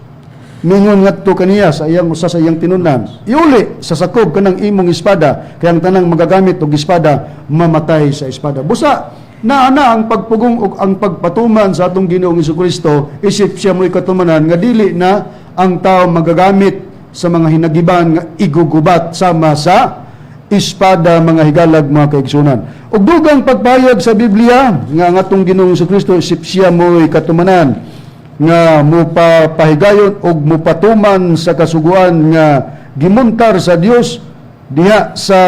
mingon ngadto kaniya sa iyang usa sa iyang tinun-an, "Iuli sa sakob kanang imong espada, kay ang tanang magagamit og espada mamatay sa espada." Busa naa na ang pagpugong ug ang pagpatuman sa atong Ginoong Kristo isip siya mo'y katumanan nga dili na ang tao magagamit sa mga hinagiban nga igugubat sama sa espada, mga higalag, mga kaigsunan. Ug dugang pagpayag sa Biblia nga ang atong Ginoong Kristo isip siya mo'y katumanan nga mupapahigayon og mupatuman sa kasuguan nga gimuntar sa Dios diha sa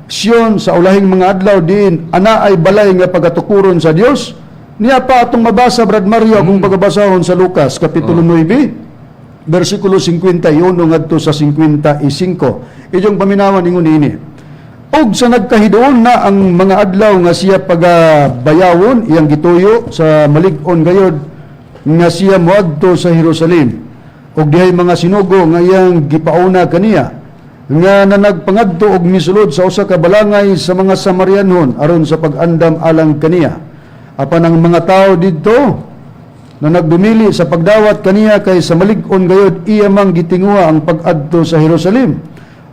Sion sa ulahing mga adlaw diin ana ay balay nga pagatukuron sa Dios. Niya pa atong mabasa, Brad Mario, akong pagabasahon sa Lucas kapitulo 9 bersikulo 51 ngadto sa 55. Inyong paminawan, ingon ini: "Og sa nagkahiduon na ang mga adlaw nga siya pagabayawon, iyang gituyo sa malig-on gayod nga siya moadto sa Jerusalem. Og dihay mga sinugo nga iyang gipauna kaniya nga nanagpangadto og misulod sa usa ka balangay sa mga Samarianhon aron sa pag-andam alang kaniya. Apan ang mga tao didto na nagdumili sa pagdawat kaniya, kay sa malig-on gayod iya mang gitinguha ang pag-adto sa Jerusalem.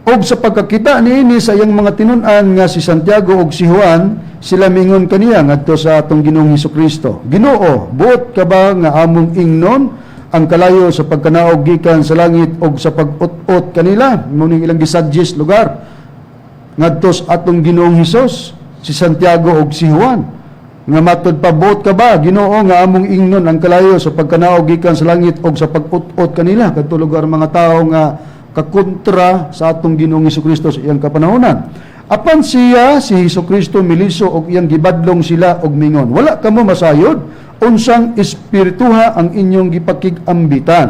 Og sa pagkakita niini sa iyang mga tinun-an nga si Santiago ug si Juan, sila mingon kaniya," ngadto sa atong Ginoong Kristo, "Ginoo, buot ka ba nga among ingnon ang kalayo sa pagkanaog gikan sa langit og sa pag-ut-ot kanila?" Mao ning ilang gisuggest lugar ngadto sa atong Ginoong Hesus, si Santiago ug si Juan. Nga matud pa, "Buot ka ba, Ginoo, nga among ingnon ang kalayo sa pagkanaog gikan sa langit og sa pag-ut-ot kanila?" Kadto lugar mga tao nga kakontra sa atong Ginoong Kristo sa iyang kapanahonan. Apan siya, si Hesus Kristo, miliso og iyang gibadlong sila og mingon, "Wala kamo masayod unsang espirituha ang inyong gipakig-ambitan.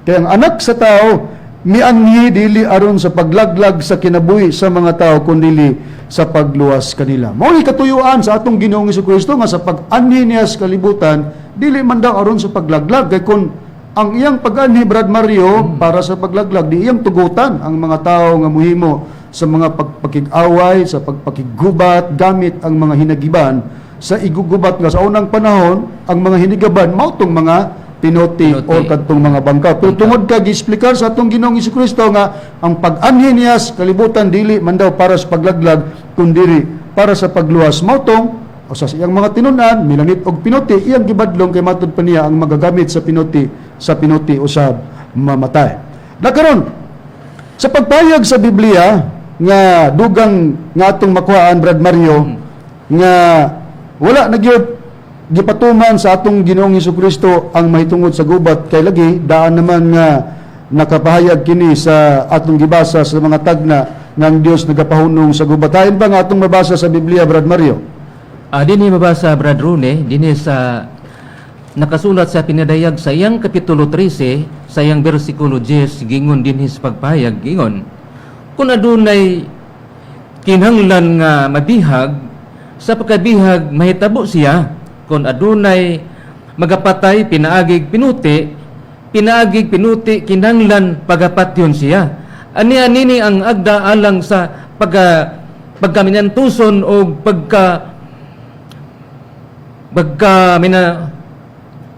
Kay ang Anak sa Tao mianhi dili aron sa paglaglag sa kinabuhi sa mga tao kundili sa pagluwas kanila." Mao ni katuyuan sa atong Ginoong Kristo nga sa pag-anhi niya sa kalibutan, dili man daw aron sa paglaglag, kay kun ang iyang pag-anhi, Brad Mario, para sa paglaglag, di iyang tugutan ang mga tao nga muhimo sa mga pagpakig-away, sa pagpakiggubat gamit ang mga hinagiban sa igugubat, nga sa unang panahon ang mga hinigaban mao tong mga pinoti, Pinoti. or kadtong mga bangkaw. Pero tungod kay giexplikar sa atong Ginoong Kristo nga ang pag-anhi niya sa kalibutan dili man daw para sa paglaglag kundiri para sa pagluwas, mao tong o sa iyang mga tinun-an milanit og pinuti, iyang gibadlong kay matud pa niya ang magagamit sa pinuti usab mamatay. Nakaron sa pagpayag sa Biblia nga dugang nga atong makuhaan, Brad Mario, nga wala na gyud gipatuman sa atong Ginoong Kristo ang mahitungod sa gubat, kay lagi daan naman nga nakapahayag kini sa atong gibasa sa mga tagna ng Dios nagapahunong sa gubat. Hain ba nga atong mabasa sa Biblia, Brad Mario? Dinhi mabasa, Brad Rune, dinhi sa nakasulat sa Pinadayag sa iyang kapitulo 13, sa iyang bersikulo 10, gingon dinhi sa pagpahayag, gingon, kung adunay kinahanglan nga mabihag, sa pagkabihag mahitabo siya. Kung adunay magapatay pinaagig pinuti, pinaagig pinuti kinahanglan pagapatyon siya. Ani anini ang agda alang sa pagkaminantuson o pagka pagka mina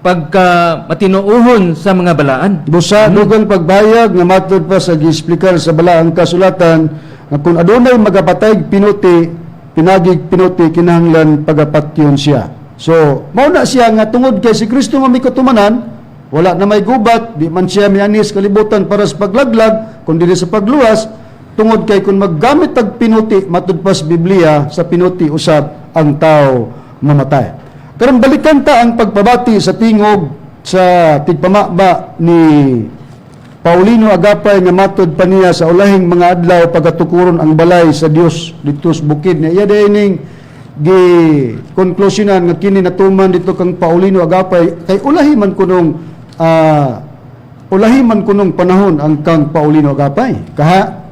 pagka matinuohon sa mga balaan. Busa dugang pagbayag nga matod pa sa giexplikar sa balaang kasulatan nga kung adunay magapatay pinuti, pinagig pinuti, kinahanglan pagapatyon siya. So, mao na siya nga tungod kay si Kristo nga may katumanan, wala na may gubat, di man siya mianis kalibutan para sa paglaglag, kundi sa pagluwas, tungod kay kung maggamit tag pinuti, matud pa sa Biblia, sa pinuti usab ang tao mamatay. Karon balikan ta ang pagpabati sa tingog sa tigpamaba ni Paulino Agapay nga matod pa niya sa ulahing mga adlaw pagatukuron ang balay sa Dios didto sa bukid niya. Iya ning gi konklusyonan nga kini natuman dito kang Paulino Agapay kay ulahi man kunong panahon ang kang Paulino Agapay. Kaha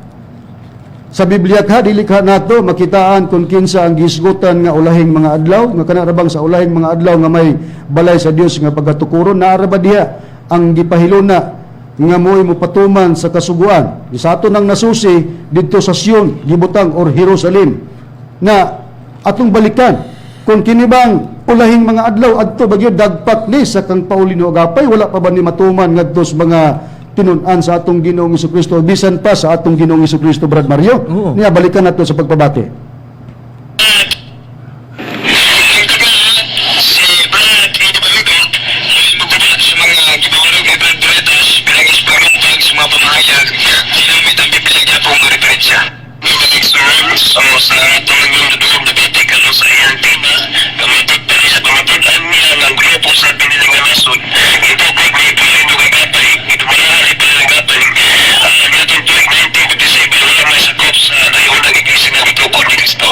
sa Biblia ka dili ka nato makitaan kung kinsa ang gisgutan nga ulahing mga adlaw nga kana ra bang sa ulahing mga adlaw nga may balay sa Dios nga pagatukuron, naa ra ba diha ang gipahiluna nga mo'y mopatuman sa kasuguan sa ato nang nasusi didto sa Sion gibutang or Jerusalem na atong balikan kung kini bang ulahing mga adlaw adto bagyo dagpak ni sa kang Paulino Agapay, wala pa ba ni matuman ngadto sa mga tinun-an sa atong Ginoong Kristo, bisan pa sa atong Ginoong Kristo, Brad Mario? Oo. Niya balikan nato sa pagpabati. Si Brad Edi Balugo ay magbaba sa mga gibawalog ni Brad Bretas bilang experimental sa mga pamahayag ginamit ang Biblia gyapon nga referensya. So sa atong inyong dudulog na bitik ano sa iyang tema kamatod pa sa pamatud-an niya ng grupo sa pinilang nga nasod ito kay Paulino Agapay ito wala ni Paulino Agapay ang atong tuig 1957 wala may sakop sa nayunang iglesia nga gitukod ni Kristo.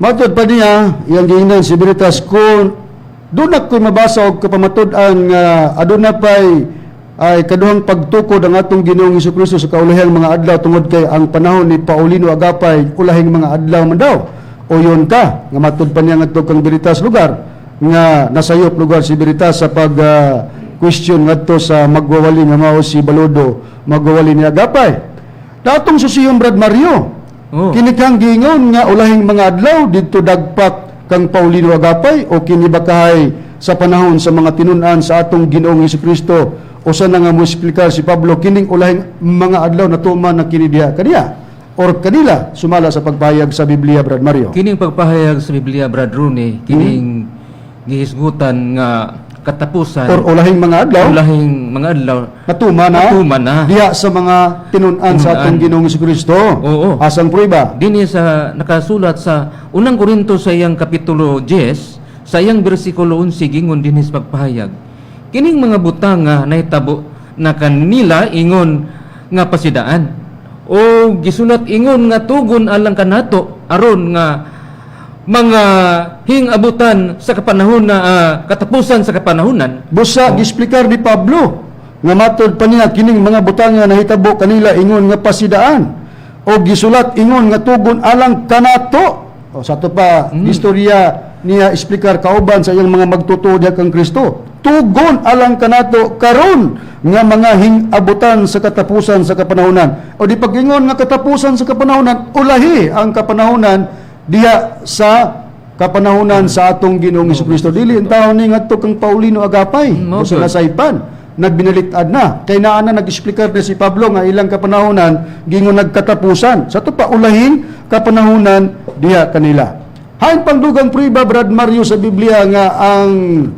Matod pa niya, iyang giingnan si Veritas kung doon na ko'y mabasa og kapamatud-an nga aduna pa'y ay kaduhang pagtukod ang atong Ginoong Kristo sa kaulahing mga adlaw tungod kay ang panahon ni Paulino Agapay ulahing mga adlaw man daw. O yun ka, nga matod pa niya ngadto kang Veritas lugar nga nasayop lugar si Veritas sa pag question ngadto sa magwawali nga mao si Baludo, magwawali ni Agapay. Datong susiyong, Brad Mario. Oo. Kini kang giingon nga ulahing mga adlaw didto dagpak kang Paulino Agapay o kini ba kahay sa panahon sa mga tinun-an sa atong Ginoong Kristo, usa na nga mo explicar si Pablo kining ulahing mga adlaw natuman na kini diha kaniya or kanila sumala sa pagpahayag sa Biblia, Brad Mario? Kining pagpahayag sa Biblia, Brad Rooney, kining gihisgutan nga katapusan Or ulahing mga adlaw ulahing mga adlaw natuman na natuman na. diha sa mga tinun-an sa atong Tinun-an. Ginoong Kristo. Oo. Asang prueba? Dinhi sa nakasulat sa Unang Korinto sa iyang kapitulo 10 sa iyang bersikulo 11, gingon dinhi sa pagpahayag, kining mga butang nga nahitabo na kanila ingon nga pasidaan o gisulat ingon nga tugon alang kanato aron nga mga hingabutan sa kapanahon na katapusan sa kapanahonan. Busa gisplikar ni Pablo nga matod pa niya kining mga butang nga nahitabo kanila ingon nga pasidaan o gisulat ingon nga tugon alang kanato. O sa ato pa istorya niya isplikar kauban sa iyang mga magtutuo diha kang Kristo. Tugon alang kanato karon nga mga hingabutan sa katapusan sa kapanahonan. O di pag-ingon nga katapusan sa kapanahonan, ulahi ang kapanahonan diha sa kapanahonan sa atong Ginoong Kristo. Dili ang taon ni ngadto kang Paulino Agapay Mao o sa gyud. nasaypan nagbinalitad na kay naa na nag-explicar na si Pablo nga ilang kapanahonan gingon nagkatapusan sa ato pa ulahing kapanahonan diha kanila. Hain pang dugang prueba, Brad Mario, sa Biblia nga ang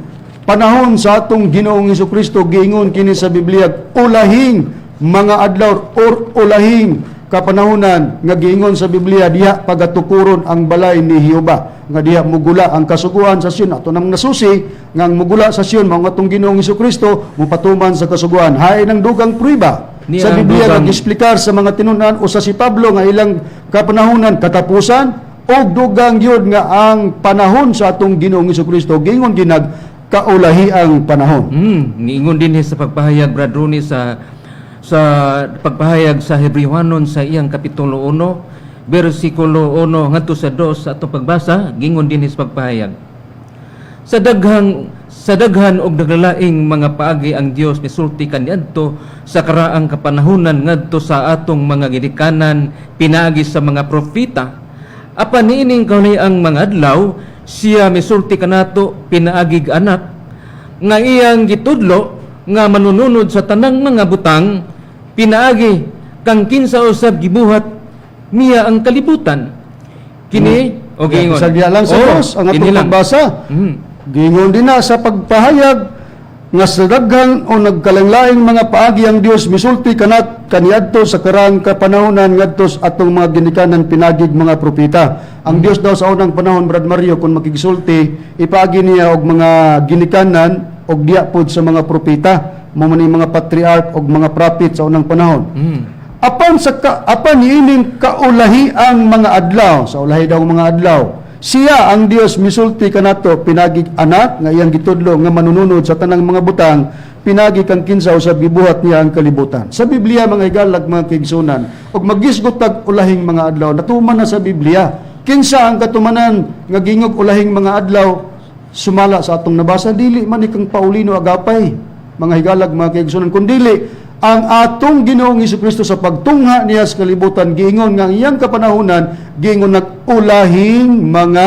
panahon sa atong Ginoong Kristo, giingon kini sa Biblia, ulahing mga adlaw or ulahing kapanahonan nga giingon sa Biblia diha pagatukuron ang balay ni Jehova, nga diha mugula ang kasuguan sa Sion. Ato nang nasusi nga ang mugula sa Sion mao atong Ginoong Kristo, mupatuman sa kasuguan. Hain ang dugang prueba Ni sa ang Biblia dugang- nga giexplikar sa mga tinun-an usa si Pablo nga ilang kapanahonan katapusan, og dugang yun nga ang panahon sa atong Ginoong Kristo giingon ginag kaulahi ang panahon. Niingon din sa pagpahayag, Brad Rooney, sa sa pagpahayag sa Hebreohanon sa iyang kapitulo 1 bersikulo 1 ngadto sa 2 sa atong pagbasa, gingon din sa pagpahayag: Sa daghan og naglalaing mga paagi ang Dios misulti kaniadto sa karaang kapanahunan ngadto sa atong mga ginikanan pinaagi sa mga propeta. Apan niining ang mga adlaw siya misulti kanato pinaagig anak nga iyang gitudlo nga manununod sa tanang mga butang, pinaagi kang kinsa usab gibuhat niya ang kalibutan. Kini o giingon. Sa diya lang sa Oo, Dios ang kini atong lang. pagbasa. Giingon din na sa pagpahayag nga sa daghan o nagkalainlaing mga paagi ang Dios misulti kanat kaniadto sa karang kapanahonan ngadto sa atong mga ginikanan pinagig mga propeta. Ang Dios daw sa unang panahon, Brad Mario, kung makigsulti, ipaagi niya og mga ginikanan og diya pod sa mga propeta, mao man ni mga patriarch og mga prophet sa unang panahon. Apan niining kaulahi ang mga adlaw, sa ulahi daw ang mga adlaw, siya ang Dios misulti kanato pinagig anak nga iyang gitudlo nga manununod sa tanang mga butang, pinagi kang kinsa usab gibuhat niya ang kalibutan. Sa Biblia, mga higalag, mga kaigsunan, og magisgot tag ulahing mga adlaw, natuman na sa Biblia. Kinsa ang katumanan nga gingog ulahing mga adlaw sumala sa atong nabasa? Dili man ni kang Paulino Agapay, mga higalag, mga kaigsunan, kundili ang atong Ginoong Kristo sa pagtungha niya sa kalibutan, giingon nga ang iyang kapanahunan giingon nag-ulahing mga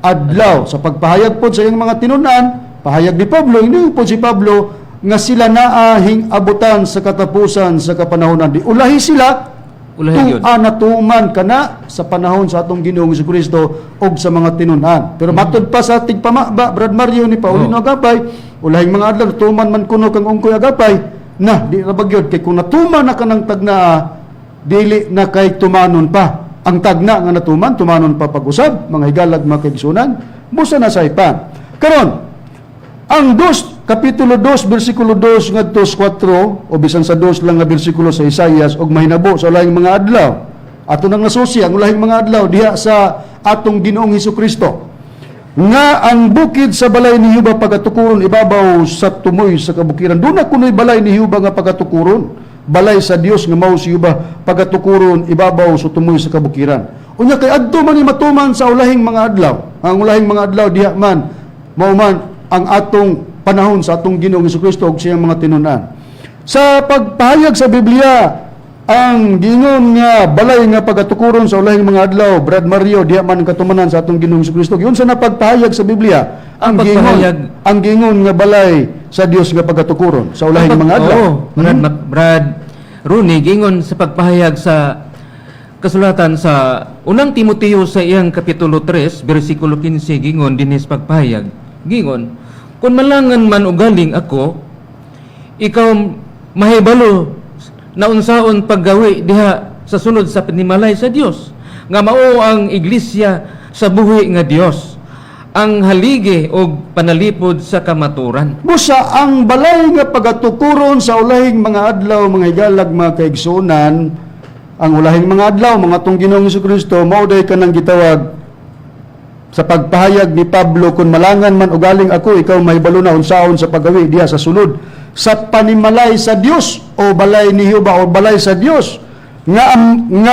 adlaw. Sa pagpahayag pod sa iyang mga tinun-an, pahayag ni Pablo, ini pod si Pablo nga sila naahing abutan sa katapusan sa kapanahonan, di ulahi sila. Ulahi yun. Tua natuman kana sa panahon sa atong Ginoong Kristo og sa mga tinun-an. Pero matod pa sa tigpamaba, Brad Mario, ni Paulino Agapay, ulahing mga adlaw tuman man kuno kang Ungkoy Agapay na di ra bagyod kay kung natuman na kanang tagnaa, dili na kay tumanon pa. Ang tagna nga natuman, tumanon pa pag-usab, mga higalag, mga kaigsunan, busa na saypan. Karon, ang dos, kapitulo 2, bersikulo 2 ngadto sa 4, o bisan sa 2 lang nga bersikulo sa Isayas, og mahinabo sa ulahing mga adlaw. Ato nang nasusi ang ulahing mga adlaw diha sa atong Ginoong Kristo. Nga ang bukid sa balay ni Jehova pagatukuron ibabaw sa tumoy sa kabukiran. Doon na kuno'y balay ni Jehova nga pagatukuron. Balay sa Dios nga mao si Jehova pagatukuron ibabaw sa tumoy sa kabukiran. Unya kay adto man ni matuman sa ulahing mga adlaw. Ang ulahing mga adlaw diha man mao man ang atong panahon sa atong Ginoong Kristo ug siyang mga tinun-an. Sa pagpahayag sa Biblia, ang giingon nga balay nga pagatukuron sa ulahing mga adlaw, Brad Mario, diha man ang katumanan sa atong Ginoong Kristo. Yun sa napagpahayag sa Biblia, ang Ang giingon, ang giingon nga balay sa Dios nga pagatukuron sa ulahing mga adlaw. Oo, Brad, Brad Rooney, gingon sa pagpahayag sa kasulatan sa unang Timoteo sa iyang kapitulo 3, bersikulo 15, gingon dinhi sa pagpahayag. Gingon, "Kung malangan man ugaling ako, ikaw mahibalo na unsaon paggawi diha sa sulod sa panimalay sa Dios nga mao ang iglesia sa buhi nga Dios, ang haligi og panalipod sa kamaturan." Busa ang balay nga pagatukuron sa ulahing mga adlaw, mga higalag, mga kaigsunan, ang ulahing mga adlaw, mga atong Ginoong Kristo, mao day kanang gitawag sa pagpahayag ni Pablo, "Kung malangan man ugaling ako, ikaw mahibalo na unsaon sa paggawi diha sa sulod sa panimalay sa Dios o balay ni Jehova o balay sa Dios nga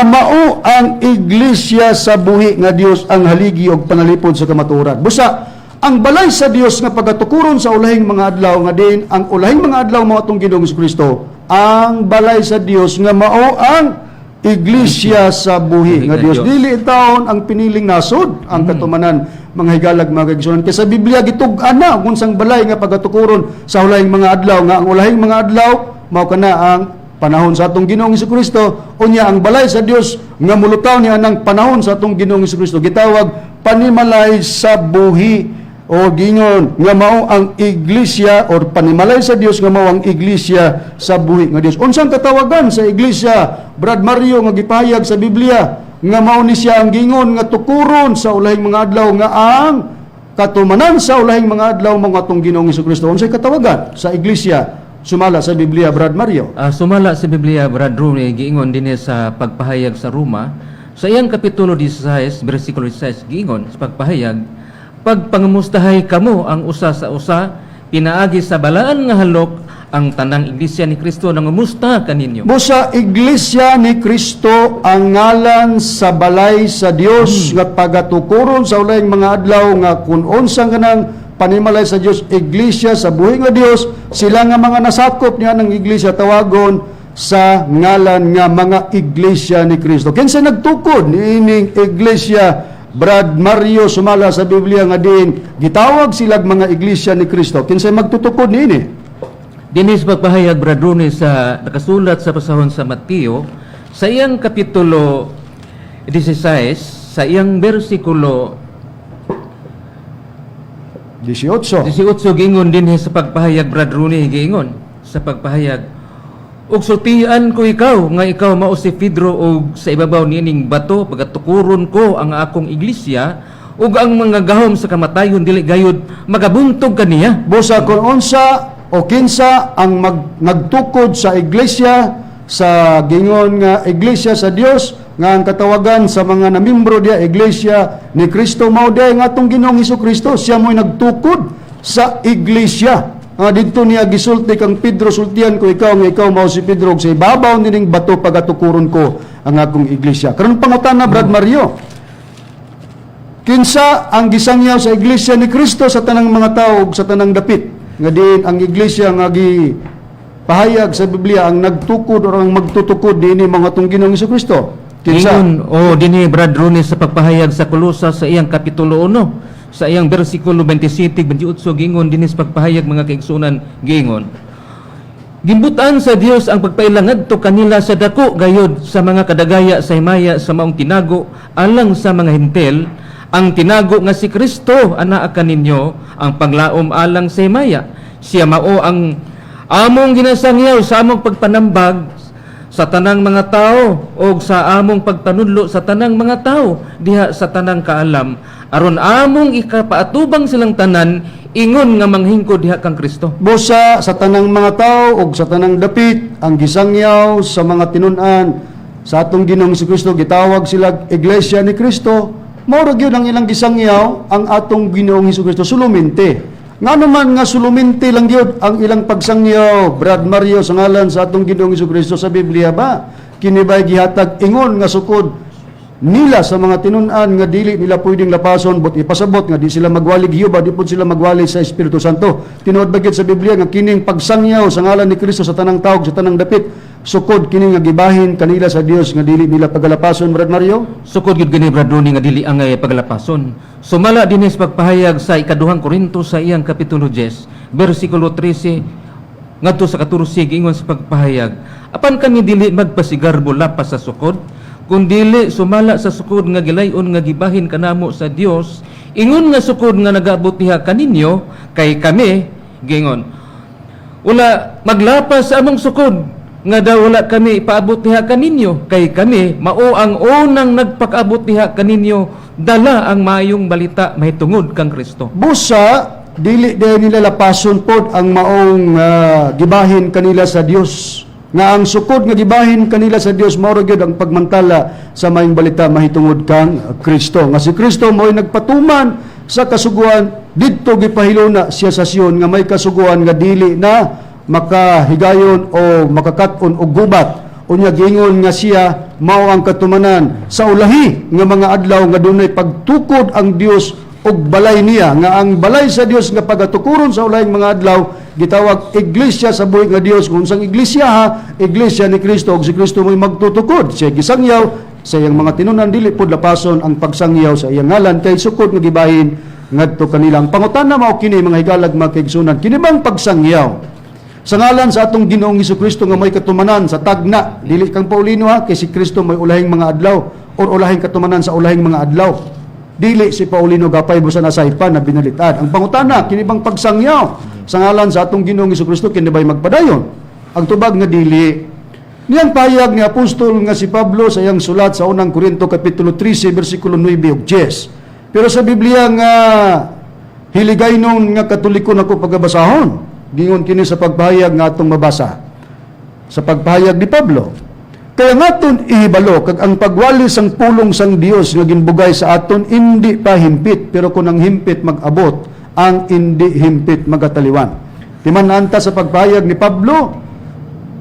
mao ang iglesia sa buhi nga Dios, ang haligi og panalipod sa kamatuoran." Busa ang balay sa Dios nga pagatukuron sa ulahing mga adlaw, nga din ang ulahing mga adlaw mao atong Ginoong Kristo, ang balay sa Dios nga mao ang iglesia sa buhi nga Dios. Dili taon ang piniling nasod ang katumanan, mga higalag, mga kaigsunan, kay sa Biblia gitug-an na kung unsang balay nga pagatukuron sa ulahing mga adlaw, nga ang ulahing mga adlaw mao kana ang Panahon sa atong Ginoong Kristo. Unya ang balay sa Dios nga mulutaw ni anang panahon sa atong Ginoong Kristo gitawag panimalay sa buhi o gingon nga mao ang iglesia or panimalay sa Dios nga mao ang iglesia sa buhi nga Dios. Unsang katawagan sa iglesia, Brad Mario, nga gipahayag sa Biblia nga mao ni siya ang gingon nga tukuron sa ulahing mga adlaw, nga ang katumanan sa ulahing mga adlaw mao atong Ginoong Kristo? Unsay katawagan sa iglesia sumala sa Biblia, Brad Mario? Sumala sa Biblia, Brad Rooney, giingon dinhi sa pagpahayag sa Roma, sa iyang kapitulo 16, bersikulo 16, giingon sa pagpahayag, "Pagpangamustahay kamo ang usa sa usa, pinaagi sa balaan nga halok, ang tanang iglesia ni Kristo nangumusta kaninyo." Busa Iglesia ni Kristo ang ngalan sa balay sa Dios nga pagatukuron sa ulahing mga adlaw, nga kun unsang kanang panimalay sa Dios, iglesia sa buhi nga Dios. Sila nga mga nasakop niya ng iglesia tawagon sa ngalan nga mga iglesia ni Kristo. Kinsa nagtukod niining iglesia, Brad Mario, sumala sa Biblia nga din gitawag silag mga iglesia ni Kristo? Kinsa magtutukod niini? Dinhi sa pagpahayag, Brad Rooney, sa nakasulat sa pasahon sa Mateo, sa iyang kapitulo 16, sa iyang bersikulo 18. 18, giingon dinhi sa pagpahayag, Brad Rooney, giingon sa pagpahayag, "Ug sultian ko ikaw nga ikaw mao si Pedro, ug sa ibabaw niining bato pagatukuron ko ang akong iglesia, ug ang mga gahom sa kamatayon dili gayud magabuntog kaniya." Busa kung unsa o kinsa ang nagtukod sa iglesia, sa gingon nga iglesia sa Dios, nga ang katawagan sa mga namimbro diya iglesia ni Kristo, mao diay nga atong Ginoong Kristo. Siya mo'y nagtukod sa iglesia nga didto niya gisulti kang Pedro, "Sultian ko ikaw nga ikaw mao si Pedro, ug sa ibabaw nining bato pagatukuron ko ang akong iglesia." Karon pangutana, Brad Mario, kinsa ang gisangyaw sa iglesia ni Kristo sa tanang mga tao ug sa tanang dapit, nga diin ang iglesia nga gi pahayag sa Biblia ang nagtukod o ang magtutukod dinhi mga atong Ginoong Kristo? Kinsa? Ingon o dinhi, Brad Rooney, sa pagpahayag sa Kolosas, sa iyang kapitulo 1, sa iyang bersikulo 27 28, giingon dinhi sa pagpahayag, mga kaigsunan, giingon, "Gimbutan sa Dios ang pagpaila ngadto kanila sa dako gayod sa mga kadagaya sa himaya sa maong tinago alang sa mga Hentil, ang tinago nga si Kristo anaa kaninyo, ang panglaom alang sa himaya. Siya mao ang among ginasangyaw sa among pagpanambag sa tanang mga tao o sa among pagpanudlo sa tanang mga tao diha sa tanang kaalam, aron among ikapaatubang silang tanan ingon nga manghingkod diha kang Kristo." Busa sa tanang mga tao ug sa tanang dapit ang gisangyaw sa mga tinun-an sa atong Ginoong Kristo, gitawag sila Iglesia ni Kristo. Mao ra gyud ang ilang gisangyaw ang atong Ginoong Kristo sulumente. Ngano man nga sulumente lang gyud ang ilang pagsangyaw, Brad Mario, sa ngalan sa atong Ginoong Kristo sa Biblia ba? Kini ba'y gihatag ingon nga sukod nila sa mga tinun-an nga dili nila pwedeng lapason, but ipasabot nga di sila magwali Jehova, di pud sila magwali sa Espiritu Santo? Tinuod ba gyud sa Biblia nga kining pagsangyaw sa ngalan ni Kristo sa tanang tawag, sa tanang dapit, sukod kini nga gibahin kanila sa Dios nga dili nila pagalapason, Brad Mario? Sukod gyud gani, Brad Rooney, nga dili angay paglapason. Sumala dinhi sa pagpahayag sa ikaduhang Korinto, sa iyang kapitulo 10, bersikulo 13 ngadto sa 14, giingon sa pagpahayag, "Apan kami dili magpasigarbo lapas sa sukod, kundili sumala sa sukod nga gilayon nga gibahin kanamo sa Dios, ingon nga sukod nga nagaabot diha kaninyo. Kay kami," giingon, "wala maglapas sa among sukod nga daw wala kami ipaabot diha kaninyo, kay kami mao ang unang nagpakaabot diha kaninyo dala ang maayong balita mahitungod kang Kristo." Busa dili diay nila lapason pod ang maong gibahin kanila sa Dios, nga ang sukod nga gibahin kanila sa Dios mao ra gyud ang pagmantala sa maayong balita mahitungod kang Kristo, nga si Kristo mo'y nagpatuman sa kasuguan didto gipahiluna siya sa Sion, nga may kasuguan nga dili na makahigayon o makakat-on og gubat. Unya giingon nga siya mao ang katumanan sa ulahi nga mga adlaw, nga dunay pagtukod ang Dios og balay niya, nga ang balay sa Dios nga pagatukuron sa ulahing mga adlaw gitawag iglesia sa buhi nga Dios. Kung unsang iglesia ha, iglesia ni Kristo, ug si Kristo mo'y magtutukod. Siya gisangyaw sa iyang mga tinunan, dili pod lapason ang pagsangyaw sa iyang ngalan kay sukod nga gibahin ngadto kanila. Ang pangutana mao kini, mga higalag, mga kaigsunan, kini bang pagsangyaw Sa ngalan sa atong Ginoong Kristo nga may katumanan sa tagna, dili kang Paulino ha, kay si Kristo may ulahing mga adlaw or ulahing katumanan sa ulahing mga adlaw. Dili si Paulino gapay busa nasaypan na binalitan. Ang pangutana, kini bang pagsangyaw sa ngalan sa atong Ginoong Kristo, kini ba'y magpadayon? Ang tubag nga dili. Niyang payag ni apostol nga si Pablo sa iyang sulat sa Unang Korinto kapitulo 13 bersikulo 9 ug 10. Pero sa Biblia nga hiligaynon nga Katoliko nako pagabasahon, gingon kini sa pagpahayag nga atong mabasa. Sa pagpahayag ni Pablo, kaya ngaton ihibalo kag ang pagwali sang pulong sang Dios nga ginbugay sa aton hindi pa himpit, pero kung ang himpit mag-abot, ang hindi himpit magataliwan. Timan-an ta sa pagpahayag ni Pablo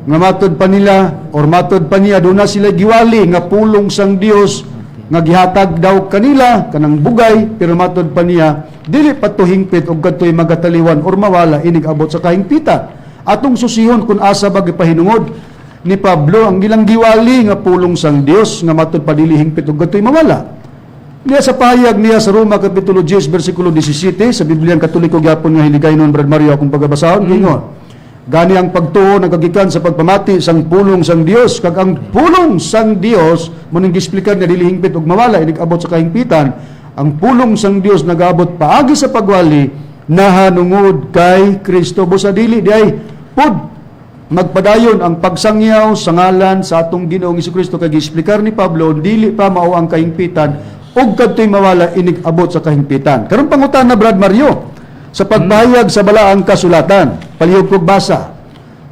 nga matod pa nila or matod pa niya, doon na sila giwali nga pulong sang Dios nga gihatag daw kanila kanang bugay, pero matod pa niya dili pa to hingpit og kadtoy magataliwan or mawala inig abot sa kahingpitan. Atong susihon kung asa ba gipahinungod ni Pablo ang ilang giwali nga pulong sang Dios nga matod pa dili hingpit og kadtoy mawala. Niya sa pahayag niya sa Roma Kapitulo 10 versikulo 17 sa Bibliang Katoliko gyapon nga hiligaynon, Brad Mario, akong pagabasahon, gingon: Gani ang pagtuo nagagikan sa pagpamati sang pulong sang Dios, kag ang pulong sang Dios mo ning gisplikan nga dili hingpit og mawala inig abot sa kahingpitan. Ang pulong sang Dios nagaabot paagi sa pagwali nahanungod kay Kristo. Busa dili diay pud magpadayon ang pagsangyaw sa ngalan sa atong Ginoong Kristo kay giexplikar ni Pablo dili pa mao ang kahingpitan ug kadtoy mawala inig abot sa kahingpitan. Karon pangutana, Brad Mario, sa pagpahayag sa balaang kasulatan, palihog kog basa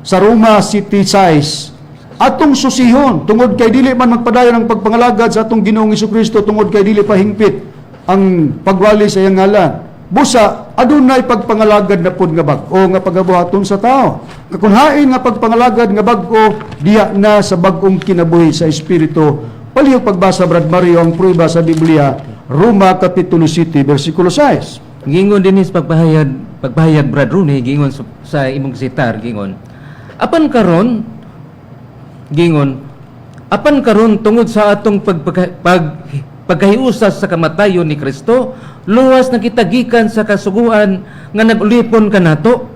sa Roma City size, atong susihon tungod kay dili man magpadayon ang pagpangalagad sa atong Ginoong Kristo tungod kay dili pa hingpit ang pagwali sa iyang ngalan. Busa adunay pagpangalagad na pud nga bag-o nga pagabuhaton sa tao. Nga kung hain nga pagpangalagad nga bag-o, diha na sa bag-ong kinabuhi sa espiritu. Palihog pagbasa, Brad Mario, ang prueba sa Biblia, Roma Kapitulo 7 versikulo 6. Gingon dinhi sa pagpahayag, Brad Rooney, gingon sa imong sitar, gingon. Apan karon, gingon, apan karon tungod sa atong pagkahiusas sa kamatayon ni Kristo, luwas na kita gikan sa kasuguan nga nag-ulipon kanato.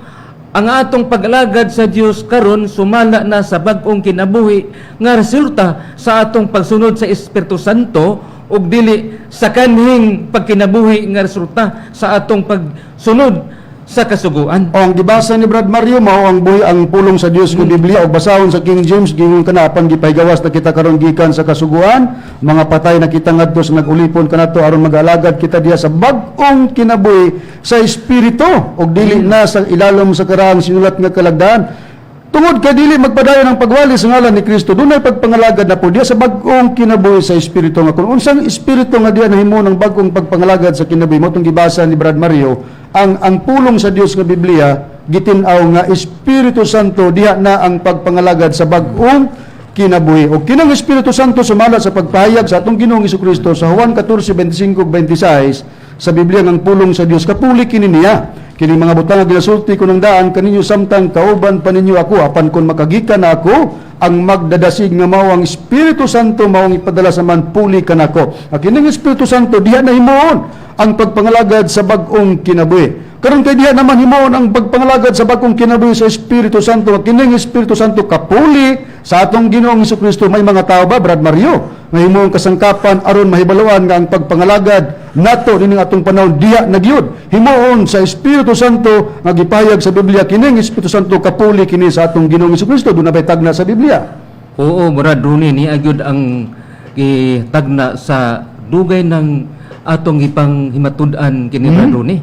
Ang atong pag-alagad sa Dios karon sumala na sa bag-ong kinabuhi nga resulta sa atong pagsunod sa Espiritu Santo ug dili sa kanhing pagkinabuhi nga resulta sa atong pagsunod sa kasuguan. O ang gibasa ni Brad Mario mao ang buhi ang pulong sa Dios nga Biblia, ug basahon sa King James, gingon kana, apan gipahigawas na kita karon gikan sa kasuguan, mga patay na kita ngadto sa nag-ulipon kanato aron mag-alagad kita diha sa bag-ong kinabuhi sa espiritu ug dili na sa ilalom sa karaang sinulat nga kalagdaan. Tungod kay dili magpadayon ang pagwali sa ngalan ni Kristo, dunay pagpangalagad na po diha sa bag-ong kinabuhi sa espiritu nga kung unsang espiritu nga diha nahimo ng bag-ong pagpangalagad sa kinabuhi mo tong gibasa ni Brad Mario, ang pulong sa Dios nga Biblia gitin-aw nga Espiritu Santo, diha na ang pagpangalagad sa bag-ong kinabuhi. O kinang Espiritu Santo sumala sa pagpahayag sa atong Ginoong Kristo sa Juan 14:25 26 sa Biblia ng pulong sa Dios, kapuli kini niya. Kini mga butang nga ginasulti ko ng daan kaninyo samtang kauban pa ninyo ako, apan kon makagikan na ako, ang magdadasig nga mao ang Espiritu Santo, mao ang ipadala sa man puli kanako. Ang kining Espiritu Santo, diha na himuon ang pagpangalagad sa bag-ong kinabuhi. Karon kay diha naman himuon ang pagpangalagad sa bag-ong kinabuhi sa Espiritu Santo. Ang kining Espiritu Santo kapuli sa atong Ginoong Kristo, may mga tao ba, Brad Mario, nga himuong kasangkapan aron mahibaluan nga ang pagpangalagad nato nining atong panahon diha na gyud himuon sa Espiritu Santo nga gipahayag sa Biblia? Kining Espiritu Santo kapuli kini sa atong Ginoong Kristo. Duna bay tagna sa Biblia? Oo, Brad Rooney, ni agyud ang gitagna sa dugay ng atong ipang himatud-an kini, Brad Rooney.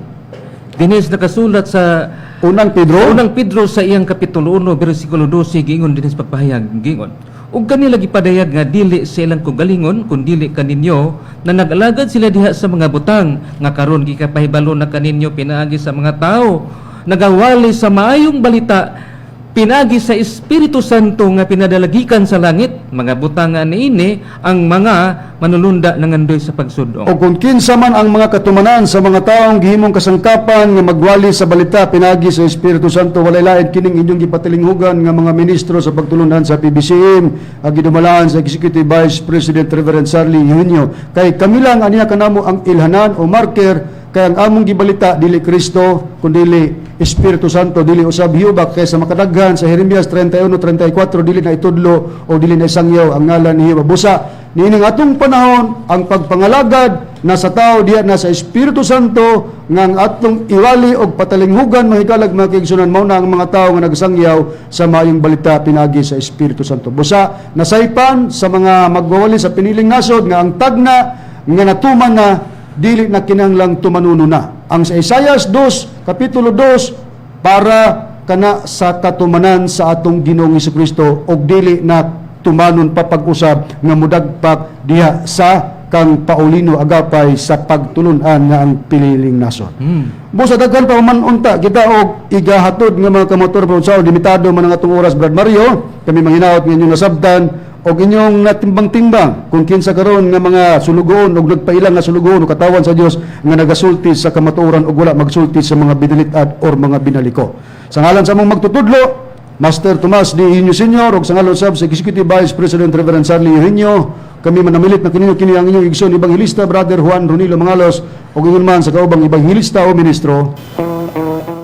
Dinis nakasulat sa Unang Pedro. Unang Pedro sa iyang kapitulo 1 bersikulo 12, gingon dinhi sa pagpahayag, gingon: Ug kanila gipadayag nga dili sa ilang kaugalingon kun dili kaninyo na nag-alagad sila diha sa mga butang nga karon gikapahibalo na kaninyo pinaagi sa mga tao nagawali sa maayong balita pinaagi sa Espiritu Santo nga pinadalagikan sa langit, mga butang nga niini ang mga manulunda nangandoy sa pagsudong. O kung kinsa man ang mga katumanan sa mga taong gihimong kasangkapan nga magwali sa balita pinagi sa Espiritu Santo, walay lain kining inyong gipatilinghugan nga mga ministro sa pagtulunan sa PBCM ang gidumalaan sa Executive Vice President Reverend Sarli Eugenio, kay kami lang aniya kanamo ang ilhanan o marker. Kay ang among gibalita dili Kristo kundi Espiritu Santo, dili usab Jehova, kay sa makadaghan sa Jeremias 31:34 dili na itudlo o dili na isangyaw ang ngalan ni Jehova. Busa niining atong panahon, ang pagpangalagad na sa tao diha na sa Espiritu Santo nga ang atong iwali og patalinghugan, mga hikalag, mga kaigsunan, mao na ang mga tao nga nagsangyaw sa maayong balita pinagi sa Espiritu Santo. Busa nasaypan sa mga magwawali sa piniling nasod nga ang tagna nga natuman na dili na kinahanglang tumanuno na. Ang sa Isaias 2, Kapitulo 2, para kana sa katumanan sa atong Ginoong Kristo og dili na tumanon pa pag-usab nga mudagpak diha sa kang Paulino Agapay sa pagtulunan nga ang piniling nasod. Busa daghan pa man unta kita og igahatod nga mga kamotor, pero sa limitado man ang atong oras, Brad Mario, kami manghinaot nga inyong nasabtan og inyong natimbang-timbang kung kinsa karon nga mga sulugoon og nagpailang nga sulugoon o katawan sa Dios nga nagasulti sa kamatuoran og wala magsulti sa mga binalitad or mga binaliko. Sa ngalan sa among magtutudlo, Master Tomas D. Eugenio Sr., ug sa ngalan usab sa Executive Vice President Reverend Sarli Eugenio, kami manamilit na kininyo kini ang inyong igsoon Ebanghilista Brother Juan Ronilo Mangalos ug ingon man sa kaubang ebanghilista o ministro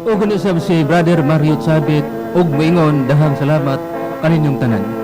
Ug usab si Brother Mario Chabit ug moingon dahang salamat kaninyong tanan.